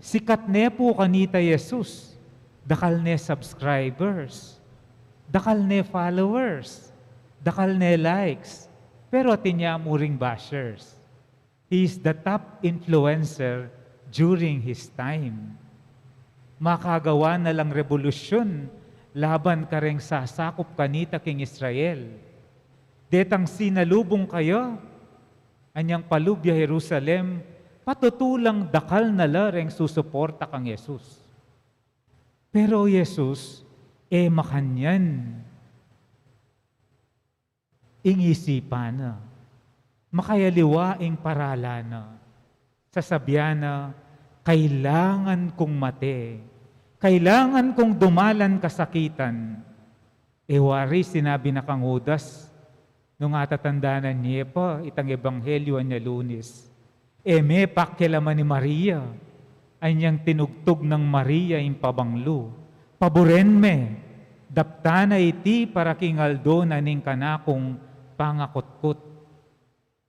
Sikat ne pu kanita i Jesus, dakal ne subscribers, dakal ne followers, dakal ne likes, pero atin ya mu ring bashers. He is the top influencer during his time. Makagawa na lang rebolusyon laban kareng sasakup kanita king Israel. Detang sinalubung kaya anyang palub ya Jerusalem, patutu lang dakal na la reng susuporta kang Jesus. Pero Jesus, e makanyan ing isipan na, makayaliwa ing paralan na, sasabian na, "Kailangan kung mate, kailangan kung dumalan kasakitan." E wari sinabi na kang Judas, nung atatandanan ye pa itang ebanghelyo anya Lunes, e me pakialaman ni Maria, anyang tinugtug nang Maria ing pabanglu, "Paburen me, daptan na iti para king aldo na ning kanakung pangakutkut."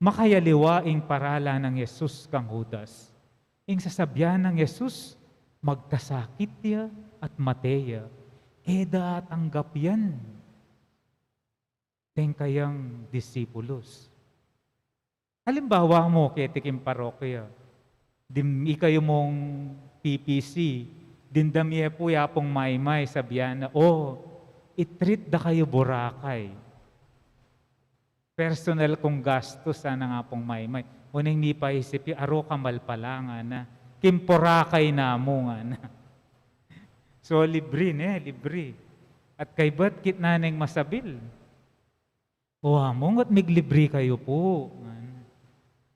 Makayaliwa ing paralan nang Jesus kang Judas. Ing sasabian nang Jesus, magkasakit ya at mate ya, e da tanggap yan deng kayang disipulus. Alimbawa mu, keti king parokya, dim-, ikayu mung P P C, dimdam ye pu i Apung Maymay, sabian na, "O, i-treat da kayu Boracay." Personal kung gastus, sana, nang Apung Maymay. Uling mipaisip ya, "Aro kamal pala," ngana. "King Boracay na mu," ngana. So, libre ne, libre. At kaybat kitnan neng masabil. "O Among, at miglibre kayu pu," ngana.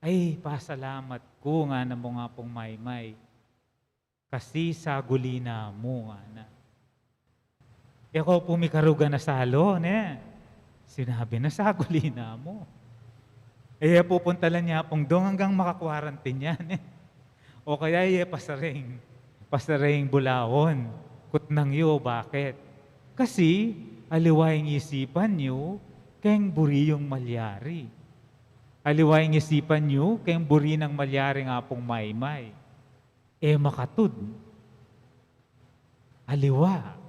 "Ay, pasalamat ku," ngana mung Apung Maymay. "Kasi saguli na mu," ngana. "E ko pu mikaruga na salo, ne?" Sinabi na, "Saguli na mu." E ye pupuntalan i Apung Dong anggang maka-quarantine ya, ne? O kaya e ye pasareng, pasareng bulawan, kutnang yu, bakit? Kasi aliwa ing isipan yu keng buri yung malyari. Aliwa ing isipan yu keng buri nang malyaring Apung Maymay. E makatud. Aliwa.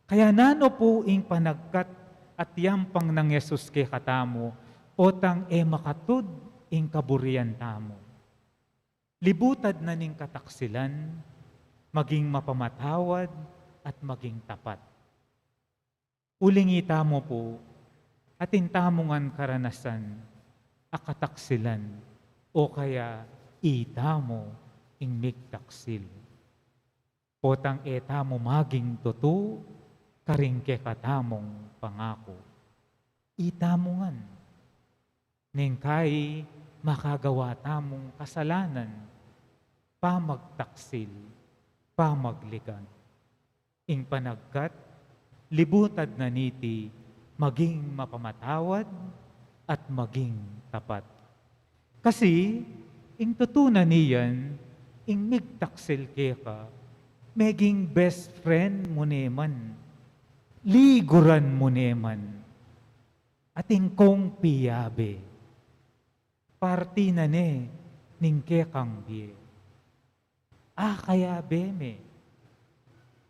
Kaya nanu pu ing panagkat at yampang nang Jesus kekatamu, potang e makatud ing kaburian tamu? Libutad na ning kataksilan, maging mapamatawad at maging tapat. Uling itamu pu, atin tamu ngan karanasan a kataksilan, o kaya itamu ing migtaksil. Potang e tamu maging tutu karing kekatamung pangaku. Itamu ngan. Neng kai makagawa tamung kasalanan, pamagtaksil, pamagligad. Ing panagkat, libutad na niti maging mapamatawad at maging tapat. Kasi, ing tutu na niyan, Ing migtaksil keka, meging best friend mu ne man, liguran mu ne man, atin kong piyabe, parti na ne ning kekang bie. Akayabe me,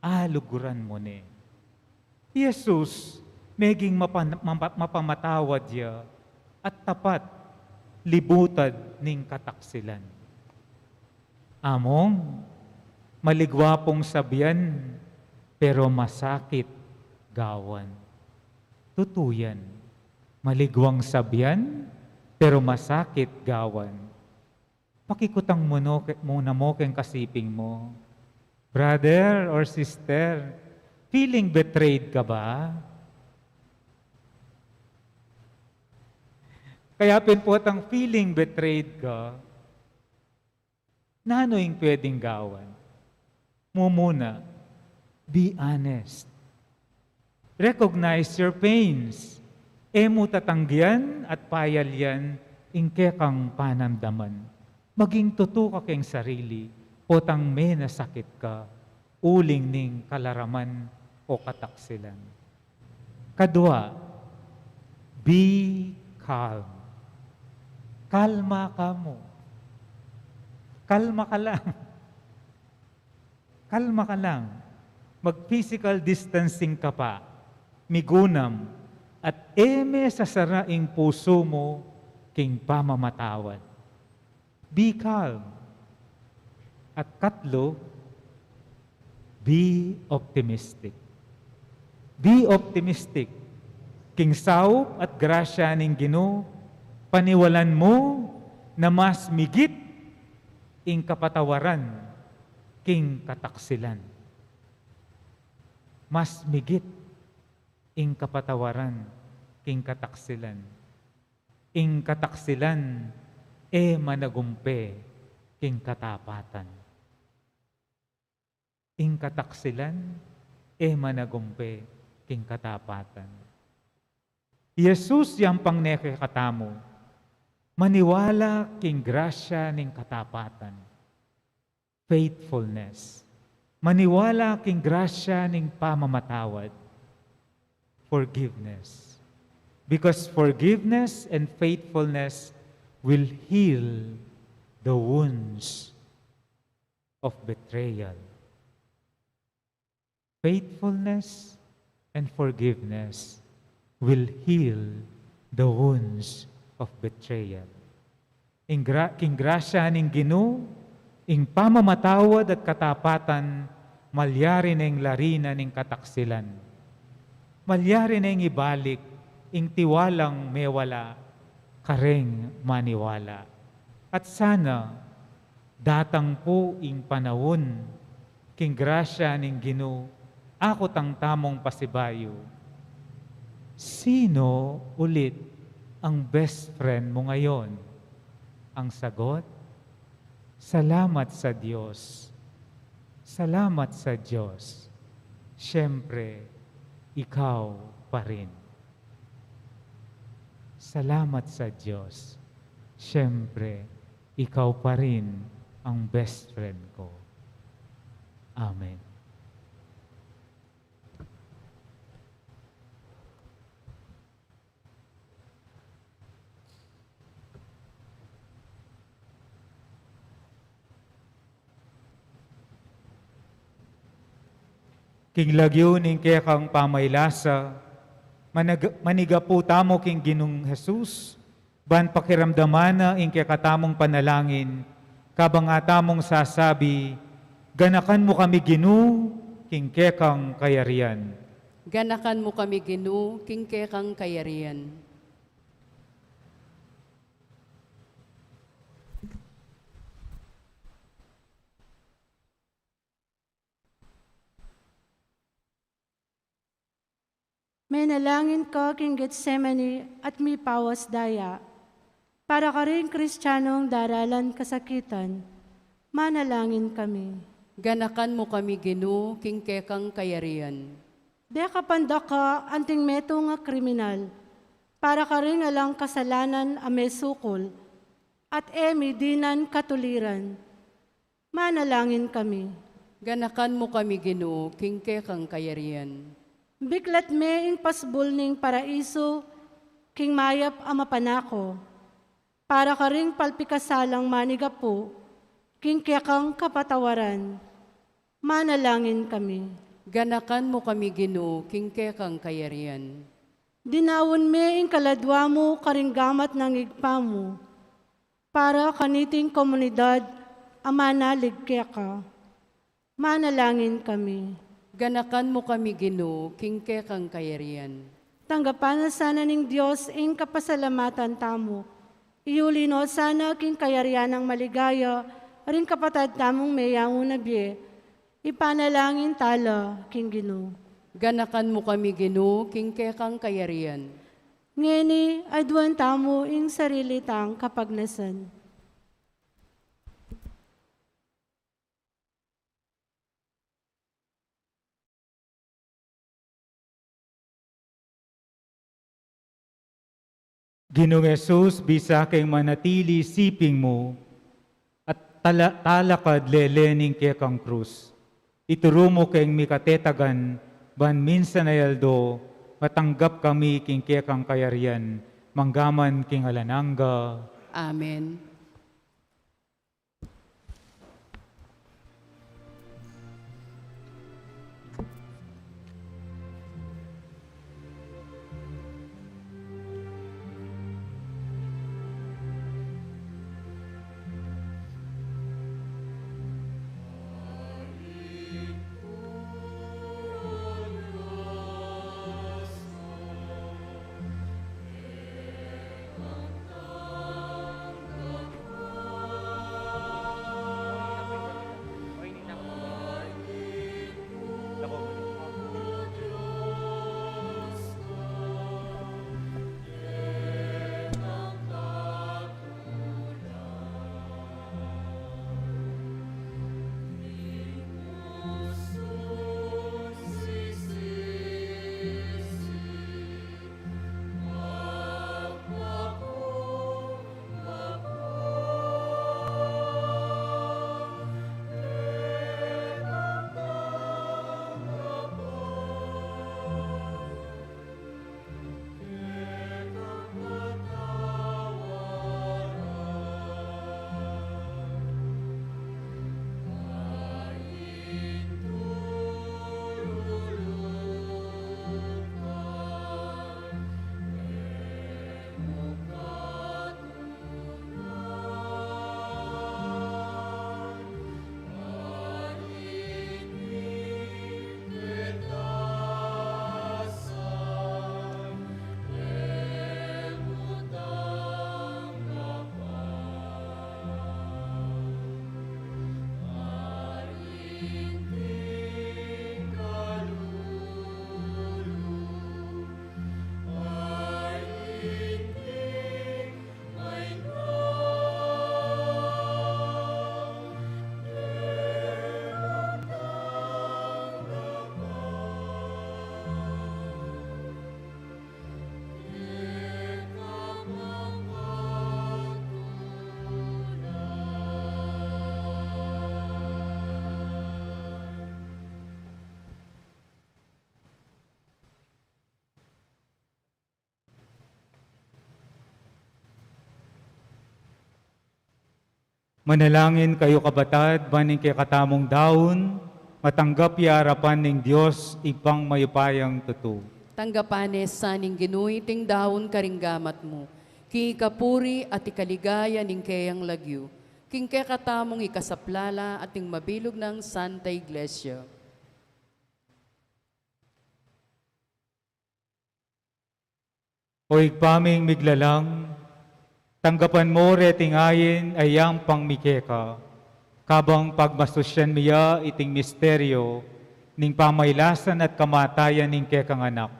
aluguran mu ne. I Jesus, meging mapan-, mapa-, mapamatawad ya at tapat libutad ning kataksilan. Among, maligwa pong sabian, pero masakit gawan. Tutu yan. Maligwang sabian, pero masakit gawan. Pakikutang mu no ke-, muna mu keng kasiping mu. Brother or sister, feeling betrayed ka ba? Kaya pin potang feeling betrayed ka, nanu ing pwedeng gawan? Mumuna, be honest. Recognize your pains. E mu tatanggian at payalyan ing kekang panamdaman. Maging tutu ka keng sarili, potang menasakit ka, uling ning kalaraman o kataksilan. Kadua, be calm. Kalma ka mu. Kalma ka lang. Kalma ka lang. Mag-physical distancing ka pa. Migunam. At e me sasara ing pusu mu king pamamatawad. Be calm. At katlu, be optimistic. Be optimistic. King saup at grasya ning Ginu, paniwalan mu na mas migit ing kapatawaran king kataksilan. Mas migit ing kapatawaran king kataksilan. Ing kataksilan e managumpe king katapatan. Ing kataksilan e managumpe king katapatan. I Jesus yang pangne kekatamu, maniwala king grasya ning katapatan. Faithfulness. Maniwala king grasya ning pamamatawad. Forgiveness. Because forgiveness and faithfulness will heal the wounds of betrayal. Faithfulness and forgiveness will heal the wounds of betrayal. Ing gra-, king grasya ning Ginu, ing pamamatawad at katapatan, malyari neng larinan ing kataksilan. Malyari neng ibalik ing tiwalang mewala kareng maniwala. At sana, datang pu ing panaun, king grasya ning Ginu, akutang tamung pasibayu. Sino ulit ang best friend mo ngayon? Ang sagot, salamat sa Diyos. Salamat sa Diyos. Siyempre, ikaw pa rin. Salamat sa Diyos. Siyempre, ikaw pa rin ang best friend ko. Amen. King lagyu ning kekang pamaylasa, manag-, manigapu tamu king Ginung Jesus, ban pakiramdaman na ing kekatamung panalangin, kabang atamung sasabi, "Ganakan mu kami, Ginu, king kekang kayarian." Ganakan mu kami, Ginu, king kekang kayarian. Menalangin ka king Getsemani at mipawas daya. Para karing Kristianong daralan kasakitan, manalangin kami. Ganakan mu kami, Ginu, king kekang kayarian. Deka pandaka anting metung a kriminal, para karing alang kasalanan a mesukul, at e mi dinan katuliran. Manalangin kami. Ganakan mu kami, Ginu, king kekang kayarian. Biklat me ing pasbul ning paraisu king mayap a mapanako, para karing palpikasalang manigapu king kekang kapatawaran. Manalangin kami. Ganakan mu kami, Ginu, king kekang kayarian. Dinaun me ing kaladua mu karing gamat nang Ibpa mu, para kaniting komunidad a manalig keka. Manalangin kami. Ganakan mu kami, Ginu, king kekang kayarian. Tanggapan na sana ning Dios ing kapasalamatan tamu. Iuli no sana king kayarian nang maligaya ring kapatad tamung meyaun na bie. Ipanalangin tala king Ginu. Ganakan mu kami, Ginu, king kekang kayarian. Ngeni, aduan tamu ing sarili tang kapagnasan. Ginung Jesus, bisa keng manatili siping mu at tala-, talakad lele ning kekang krus. Ituru mu keng mikatetagan ban minsan a aldo matanggap kami king kekang kayarian, manggaman king alang angga. Amen. Manalangin kayu, kapatad, ban ing kekatamung daun matanggap ya arapan ning Dios Ibpang mayupayang tutu. Tanggapan na sa ning Ginu iting daun karing gamat mu, king ikapuri at ikaligaya ning keyang lagyu, king kekatamung ikasaplala at ning mabilug nang Santa Iglesia. O Ibpa ming miglalang, tanggapan mu reting ain a yampang mi keka, kabang pagmasusyan mi ya iting misteryo ning pamailasan at kamatayan ning kekang Anak.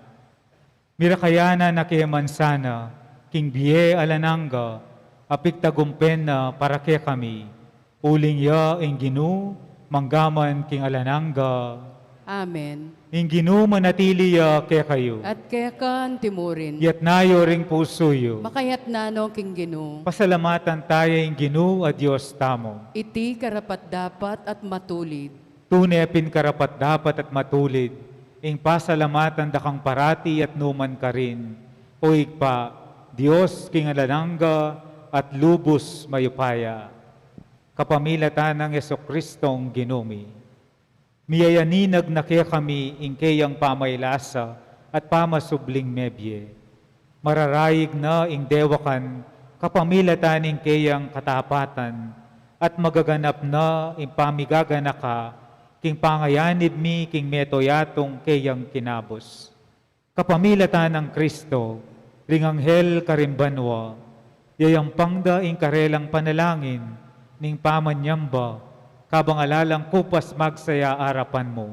Mirakayanan na ke man sana king bie alang angga a pigtagumpen na para kekami. Uling ya ing Ginu, manggaman king alang angga. Amen. Ing Ginu manatili ya kekayu. At keka antimurin. Iyatas yu ring pusu yu. Makayatas no king Ginu. Pasalamatan taya ing Ginu a Dios tamu. Iti karapat-dapat at matulid. Tune pin karapat-dapat at matulid ing pasalamatan da kang parati at nukarin man, O Ibpa, Dios king alang angga at lubus mayupaya. Kapamilatan nang Jesucristong Ginu mi. Miyayaninag na kekami ing keyang pamaylasa at pamasubling mebie. Mararaig na ing dewakan kapamilatan ning keyang katapatan, at magaganap na ing pamigaganaka king pangayanib mi king mabilug a keyang kinabus. Kapamilatan nang Kristo, ring anghel karing banua, yayampang da ing karelang panalangin ning pamanyamba, kabang ala lang kupas magsaya arapan mu.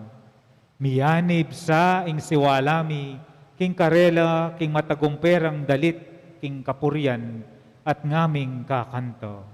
Miyanib sa ing siwala mi king karela king matagumperang dalit king kapurian at ngaming kakanta.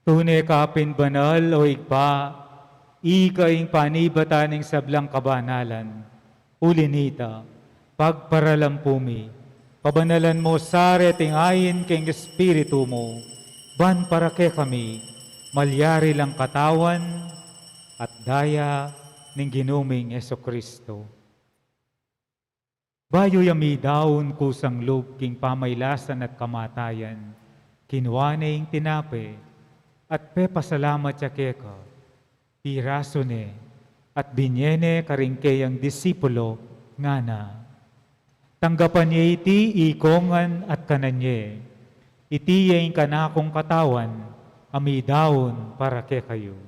Tune ka pin banal, O Ibpa, ika ing panibatan ning sablang kabanalan. Uli na nita, pagparalampu mi, pabanalan mu sa reting ain king Espiritu mu, ban para kekami malyari lang katawan at daya ning Ginu ming Jesucristo. Bayu ya midaun kusang lub king pamaylasan at kamatayan, kinua ne ing tinape, at pepasalamat ya keka, pirasu ne, at binye ne karing keyang disipulo, ngana: Tanggapan ye iti ikongan at kanan ye. Iti ya ing kanakung katawan, a midaun para kekayu.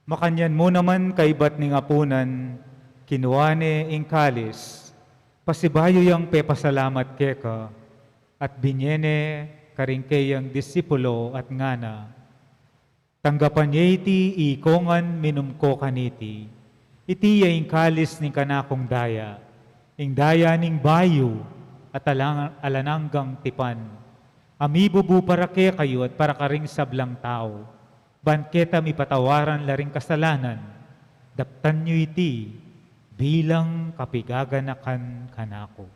Makanyan mu naman kaibat ning apunan, kinua ne ing kalis, pasibayu yang pepasalamat keka, at binye ne karing keyang disipulo at ngana: Tanggapan ye iti ikongan, minum ko kaniti. Iti ya ing kalis ning kanakung daya, ing daya ning bayu at alang, alang anggang tipan, a mibubu para kekayu at para karing sablang tau, ban keta mipatawaran la ring kasalanan. Daptan yu iti bilang kapigaganakan kanaku.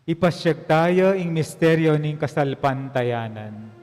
Ipasiag taya ing misteryo ning kasalpantayanan.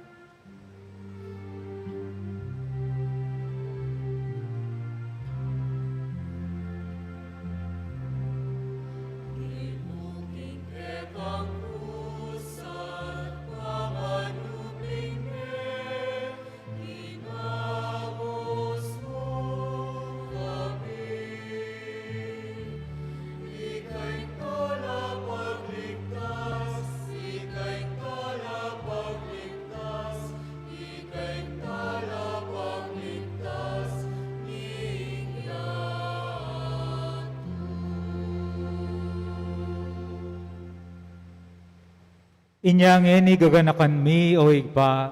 Inya ngeni gaganakan mi, o Ibpa,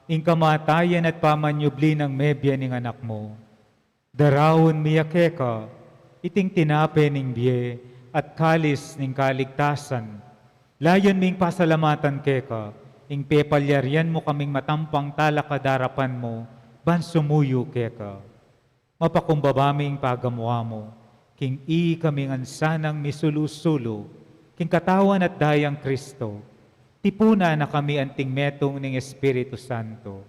ing kamatayan at pamanyubli nang mebie ning Anak mu. Daraun mi ya keka iting tinape ning bie at kalis ning kaligtasan. Layun ming pasalamatan keka ing pepalyarian mu kaming matampang talakad arapan mu ban sumuyu keka. Mapakumbaba ming pagamu-amu king ikami ngan sanang misulu-sulu king katawan at dayang Kristo. Tipunan na kami anting metung ning Espiritu Santo.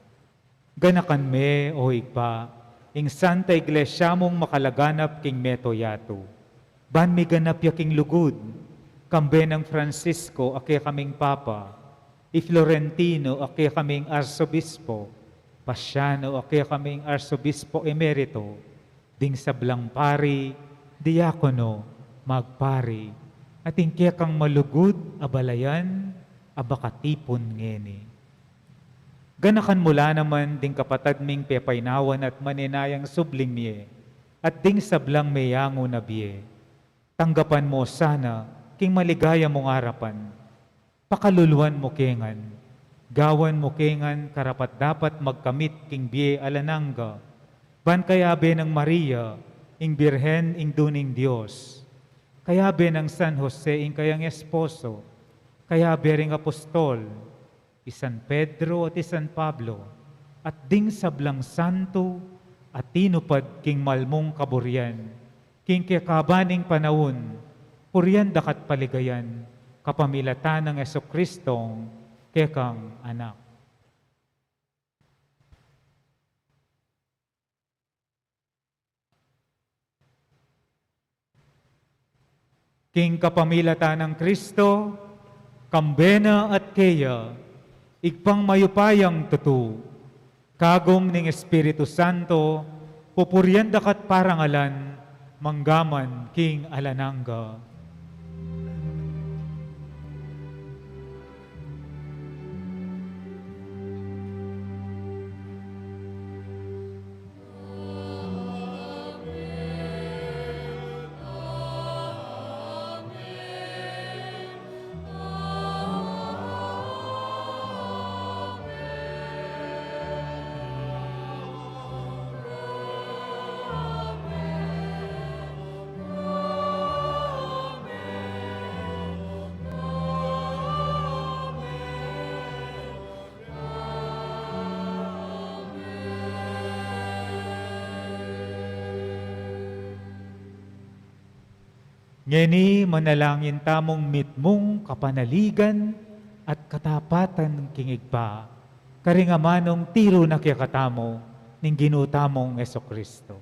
Ganakan me, o Ibpa, ing Santa Iglesia mung makalaganap king mabilug a yatu. Ban miganap ya king lugud, kambe nang Francisco a kekaming Papa, i Florentino a kekaming Arsobispo, Pasiano a kekaming Arsobispo Emerito, ding sablang pari, diakono, magpari, at ing kekang malugud a balayan a bakatipun ngeni. Ganakan mu la naman ding kapatad ming pepainawan at manenayang subling mie, at ding sablang meyangu na bie. Tanggapan mu sana king maligaya mung arapan. Pakaluluan mu ke ngan, gawan mu ke ngan karapat-dapat magkamit king bie alang angga, ban kayabe nang Maria, ing Birhen, Indu ning Dios, kayabe nang San Jose, ing kayang esposo, kayabe ring apostol, i San Pedro at i San Pablo, at ding sablang santo a tinupad king malmung kaburian, king kekaban ning panaun, purian da ka at paligayan, kapamilatan nang Jesucristong kekang Anak. King kapamilatan nang Kristo, kambe na at keya, Ibpang mayupayang tutu, kagum ning Espiritu Santo, pupurian da ka at parangalan, mangga man king alang angga. Ngeni manalangin tamung mitmung kapanaligan at katapatan king Ibpa, karing amanung tiru na kekatamu ning Ginu tamung Jesucristo.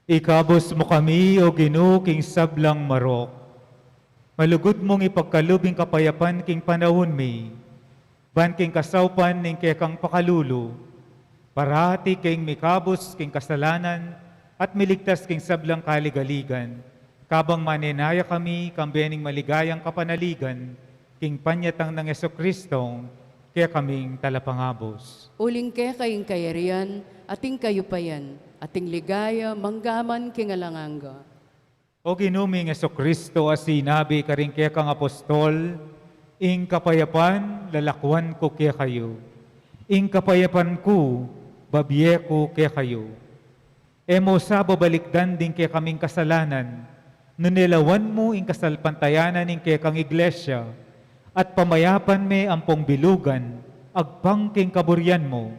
Ikabus mu kami, O Ginu, king sablang marok. Malugud mung ipagkalub ing kapayapan king panaun mi, ban king kasaupan ning kekang pakalulu, parati kaming mikabus king kasalanan at miligtas king sablang kaligaligan, kabang manenaya kami kambe ning maligayang kapanaligan king panyatang nang Jesucristong kekaming Talapangabus. Uling keka ing kayarian, at ing kayupayan, at ing ligaya, mangga man king alang angga. O Ginu ming Jesucristo, a sinabi karing kekang apostol, "Ing kapayapan lalakwan ku kekayu, ing kapayapan ku babie ku kekayu." E mu sa babalikdan ding kekaming kasalanan, nune lawan mu ing kasalpantayanan ning kekang Iglesia, at pamayapan me ampong bilugan, agpang king kaburian mu,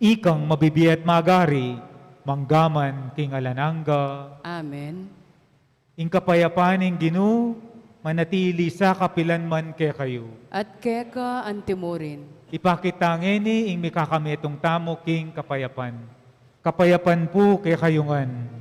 ikang mabibie at magari, mangga man king alang angga. Amen. Ing kapayapan ning Ginu manatili sa kapilan man kekayu. At keka antimurin. Ipakit ta ngeni ing mikakametung tamu king kapayapan. Kapayapan pu kekayu ngan.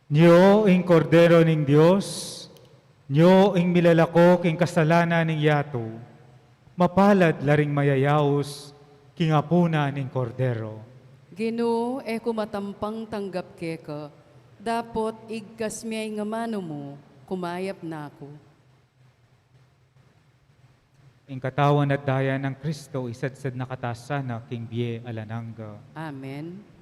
Nyo ing Kordero ning Dios, nyo ing milalako king kasalanan ning yatu. Mapalad la ring mayayaus king apunan ning Kordero. Ginu, e ku matampang tanggap keka, dapot igkas me ing amanu mu, kumayap na ku. Ing katawan at daya nang Kristo, isadsad na katamu sana king bie alang angga. Amen.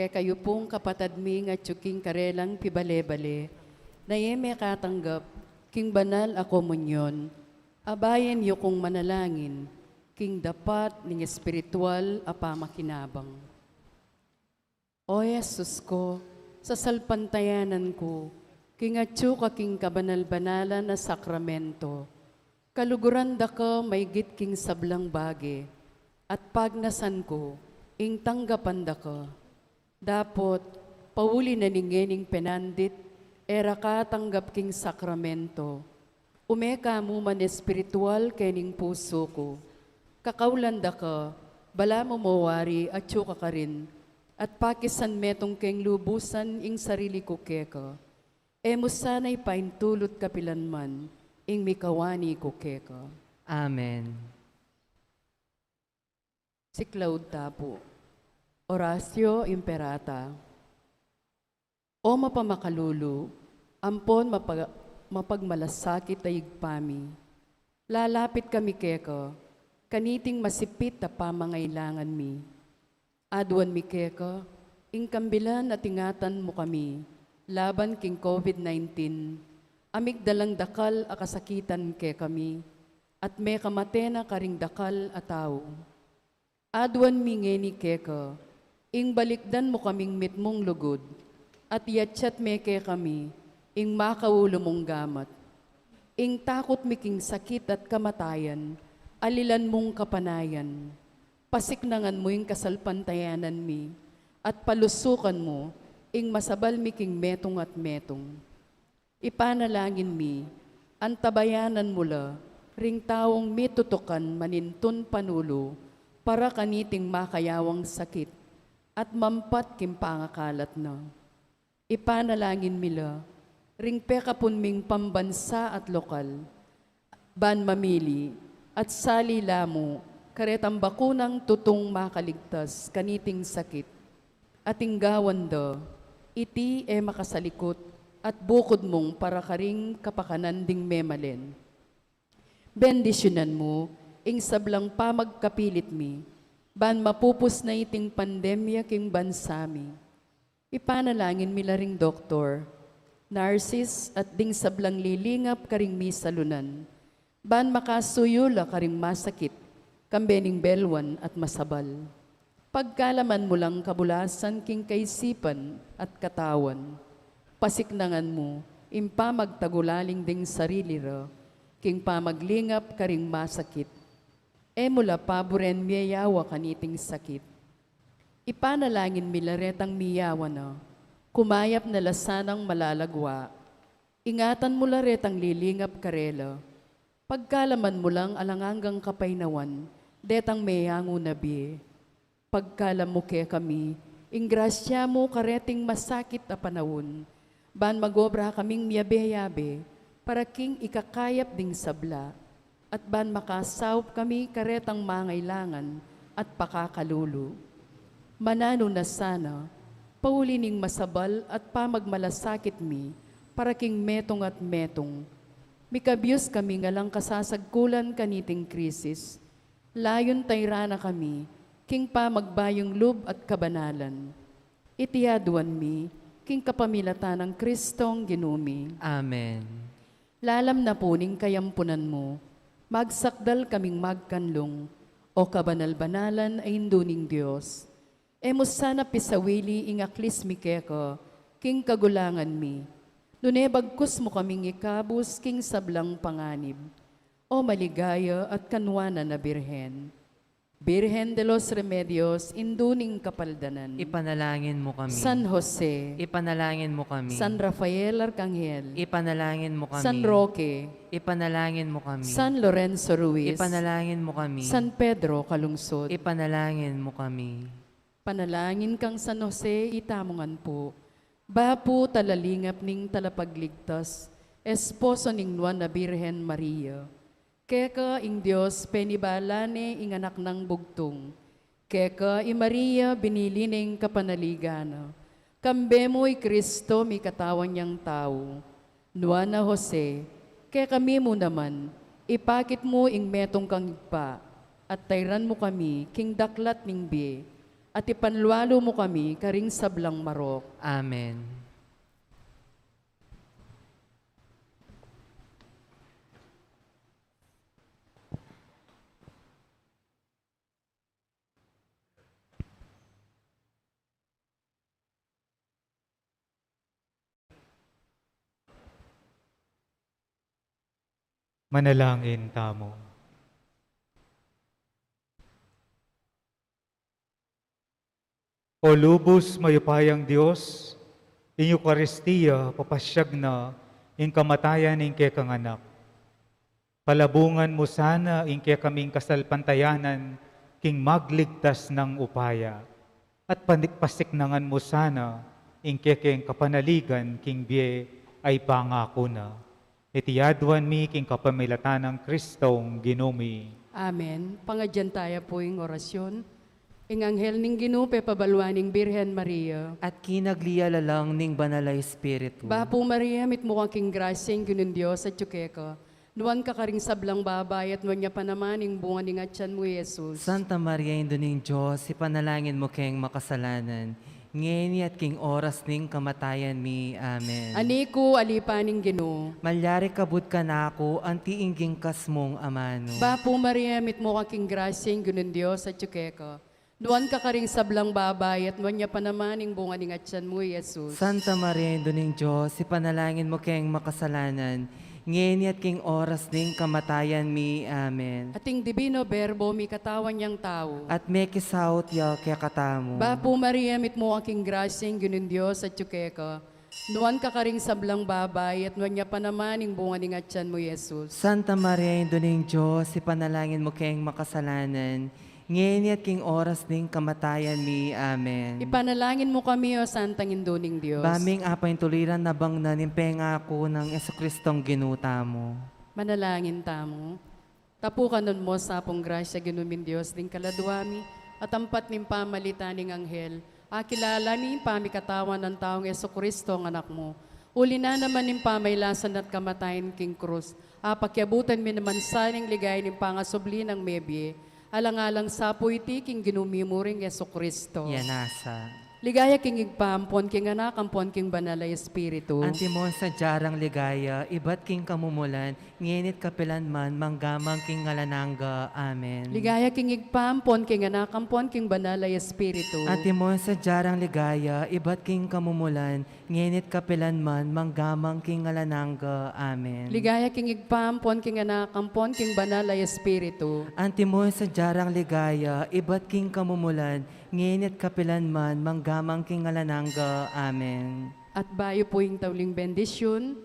Kekayu pung kapatad mi ngan atyu king karelang pibale-bale, na e mekatanggap king banal a komunyon, abayan yu kung manalangin king dapat ning espiritual a pamakinabang. O Jesus ko, sasalpantayanan ku king atyu ka king kabanal-banalan a sakramento. Kaluguran da ka maigit king sablang bage, at pagnasan ku ing tanggapan da ka. Dapot, pauli na ning ngening penandit, e ra ka tanggap king sakramento, ume ka mu man espiritual kening pusu ku. Kakaulan da ka, balamu mo wari atyu ka karin, at pakisan metung keng lubusan ing sarili ku keka. E mu sana ipaintulut kapilan man ing mikawani ku keka. Amen. Siklaud ta pu. Oratio Imperata. O mapamakalulu, ampon mapa-, mapagmalasakit a Ibpa mi, lalapit kami keka, kaniting masipit a pamangailangan mi. Aduan mi keka ing kambilan at ingatan mu kami laban king COVID nineteen, a migdalang dakal a kasakitan kekami, at mekamate na karing dakal a tau. Aduan mi ngeni keka ing balikdan mu kaming mitmung lugud, at iatsat me kekami ing makaulu mung gamat. Ing takut mi king sakit at kamatayan, alilan mung kapanayan. Pasiknangan mu ing kasalpantayanan mi, at palusukan mu ing masabal mi king metung at metung. Ipanalangin mi, antabayanan mu la ring taung mitutukan manintun panulu para kaniting makayawang sakit at mampat king pangakalat na. Ipanalangin mi la ring pekapun ming pambansa at lokal, ban mamili at sali la mu karetang bakunang tutung makaligtas kaniting sakit. At ing gawan da, iti e makasalikut at bukud mung para karing kapakanan ding memalen. Bendisyunan mu ing sablang pamagkapilit mi, ban mapupus na iting pandemya king bansa mi. Ipanalangin mi la ring doktor, narsis, at ding sablang lilingap karing misalunan, ban makasuyu la karing masakit, kambe ning belwan at masabal. Pagkalaman mu lang kabulasan king kaisipan at katawan. Pasiknangan mu ing pamagtagulaling ding sarili ra king pamaglingap karing masakit. E mu la paburen miyayawa kaniting sakit. Ipanalangin mi la retang miyawa na, kumayap na la sanang malalagwa. Ingatan mu la retang lilingap karela. Pagkalaman mu lang alang anggang kapaynawan detang meyangu na bie. Pagkalam mu kekami ing grasya mu kareting masakit a panaun, ban magobra kaming miyabe-yabe para king ikakayap ding sabla, at ban makasaup kami karetang mangailangan at pakakalulu. Mananu na sana, pauli ning masabal at pamagmalasakit mi para king metung at metung, mikabius kami ngan lang kasasagkulan kaniting krisis, layun tayran na kami king pamagbayung lub at kabanalan. Iti aduan mi king kapamilatan nang Kristong Ginu mi. Amen. Lalam na pu ning kayampunan mu, magsakdal kaming magkanlung, O kabanal-banalan a Indu ning Dios. E mu sana pisawili ing aklis mi keka king kagulangan mi, nune bagkus mu kaming ikabus king sablang panganib, O maligaya at kanuanan a Birhen. Birhen de los Remedios, Indu ning Kapaldanan. Ipanalangin mu kami. San Jose. Ipanalangin mu kami. San Rafael Arkanghel. Ipanalangin mu kami. San Roque. Ipanalangin mu kami. San Lorenzo Ruiz. Ipanalangin mu kami. San Pedro Calungsod. Ipanalangin mu kami. Panalangin kang San Jose, itamu ngan pu. Bapu talalingap ning Talapagligtas, esposo ning Nuan a Birhen Maria. Keka ing Dios penibala ne ing anak nang bugtung. Keka i Maria binili ne ing kapanaligan na. Kambe mu i Kristo mikatawan yang tau. Nuan a Jose, kekami mu naman, ipakit mu ing metung kang Ibpa, at tayran mu kami king daklat ning bie, at ipanlualu mu kami karing sablang marok. Amen. Manalangin tamu. O lubus mayupayang Dios, ing Eukaristia papasyag na ing kamatayan ning kekang Anak. Palabungan mu sana ing kekaming kasalpantayanan king magligtas nang upaya, at panik-, pasiknangan mu sana ing kekeng kapanaligan king bie a ipangaku na. Iti aduan mi king kapamilatan nang Kristong Ginu mi. Amen. Pangadyan taya pu ing orasyon. Ing anghel ning Ginu pepabaluan ing Birhen Maria. At kinagli ya lalang ning Banal a Espiritu. Bapu Maria, mitmu ka king grasya, ing Ginung Dios atyu keka. Nuan ka karing sablang babai, at nuan ya pa naman ing bunga ning atyan mu, Jesus. Santa Maria, Indu ning Dios, ipanalangin mu keng makasalanan, ngeni at king oras ning kamatayan mi. Amen. Ani ku, ali pa ning Ginu. Malyari kabud kanaku anti ing gingkas mung amanu. Bapu Maria, mitmu ka king grasya, ing Ginung Dios atyu keka. Nuan ka karing sablang babai, at nuan ya pa naman ing bunga ning atyan mu, Jesus. Santa Maria, Indu ning Dios, ipanalangin mu keng makasalanan, ngeni at king oras ning kamatayan mi. Amen. At ing Divino Verbo mikatawan yang tau. At mekisaut ya kekatamu. Bapu Maria, mitmu ka king grasya, ing Ginung Dios atyu keka. Nuan ka karing sablang babai, at nuan ya pa naman ing bunga ning atyan mu, Jesus. Santa Maria, Indu ning Dios, ipanalangin mu keng makasalanan, ngeni at king oras ning kamatayan mi. Amen. Ipanalangin mu kami, O Santang Indu ning Dios. Ba ming apaintuliran na bang na ning pengaku nang Jesucristong Ginu tamu. Manalangin tamu. Tapukan mu sa pung grasya, Ginu ming Dios, ding kaladua mi, at ampat ning pamalitan ning anghel, akilala mi ing pamikatawan nang taung Jesucristo, ing Anak mu. Uli na naman ning pamailasan at kamatayan king krus, apakiabutan mi naman sa ning ligaya ning pangasubli nang mebie, alang-alang sa pu iti king Ginu mi muring Jesucristo. Yanasa. Ligaya king Ibpa, ampon king Anak, ampon king Banal a Espiritu. Antimo ing sadya rang ligaya, ibat king kamumulan, ngeni at kapilan man, mangga man king alang angga. Amen. Ligaya king Ibpa, ampon king Anak, ampon king Banal a Espiritu. Antimo ing sadya rang ligaya, ibat king kamumulan, ngeni at kapilan man, mangga man king alang angga. Amen. Ligaya king Ibpa, ampon king Anak, ampon king Banal a Espiritu. Antimo ing sadya rang ligaya, ibat king kamumulan, ngeni at kapilan man, mangga man king alang angga. Amen. At bayu pu ing tauling bendisyun,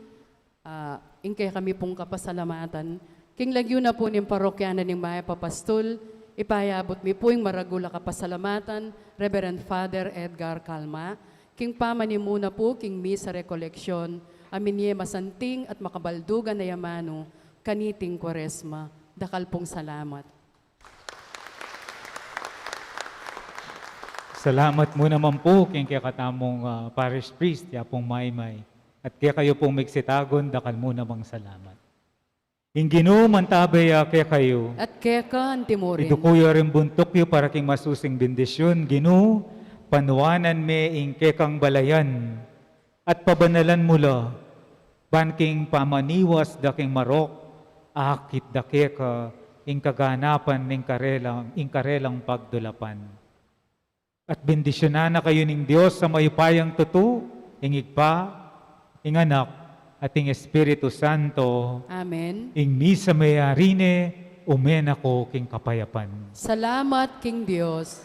ah, ing kekami pung kapasalamatan. King lagyu na pu ning parokya na ning Mayap a Pastul, ipayabut mi pu ing maragul a kapasalamatan, Reverend Father Edgar Calma, king pamanimuna pu king Misa Recollection, a minie masanting at makabaldugan a amanu kaniting Kuaresma. Dakal pung salamat. Salamat mu naman pu king kekatamung, ah, parish priest, ya pung maymay. At kekayu pung migsitagun, dakal mu namang salamat. Ing Ginu mantabe ya kekayu. At keka antimurin. Iduku yu ring buntuk yu para king masusing bendisyun. Ginu, panuanan me ing kekang balayan at pabanalan mu la, ban king pamaniwas da king marok, akit da keka ing kaganapan ning karelang, ing karelang pagdulapan. At bendisyunan na kayu ning Dios a mayupayang tutu, ing Ibpa, ing Anak, at ing Espiritu Santo. Amen. Ing misa mayari ne, ume na ko king kapayapan. Salamat king Dios.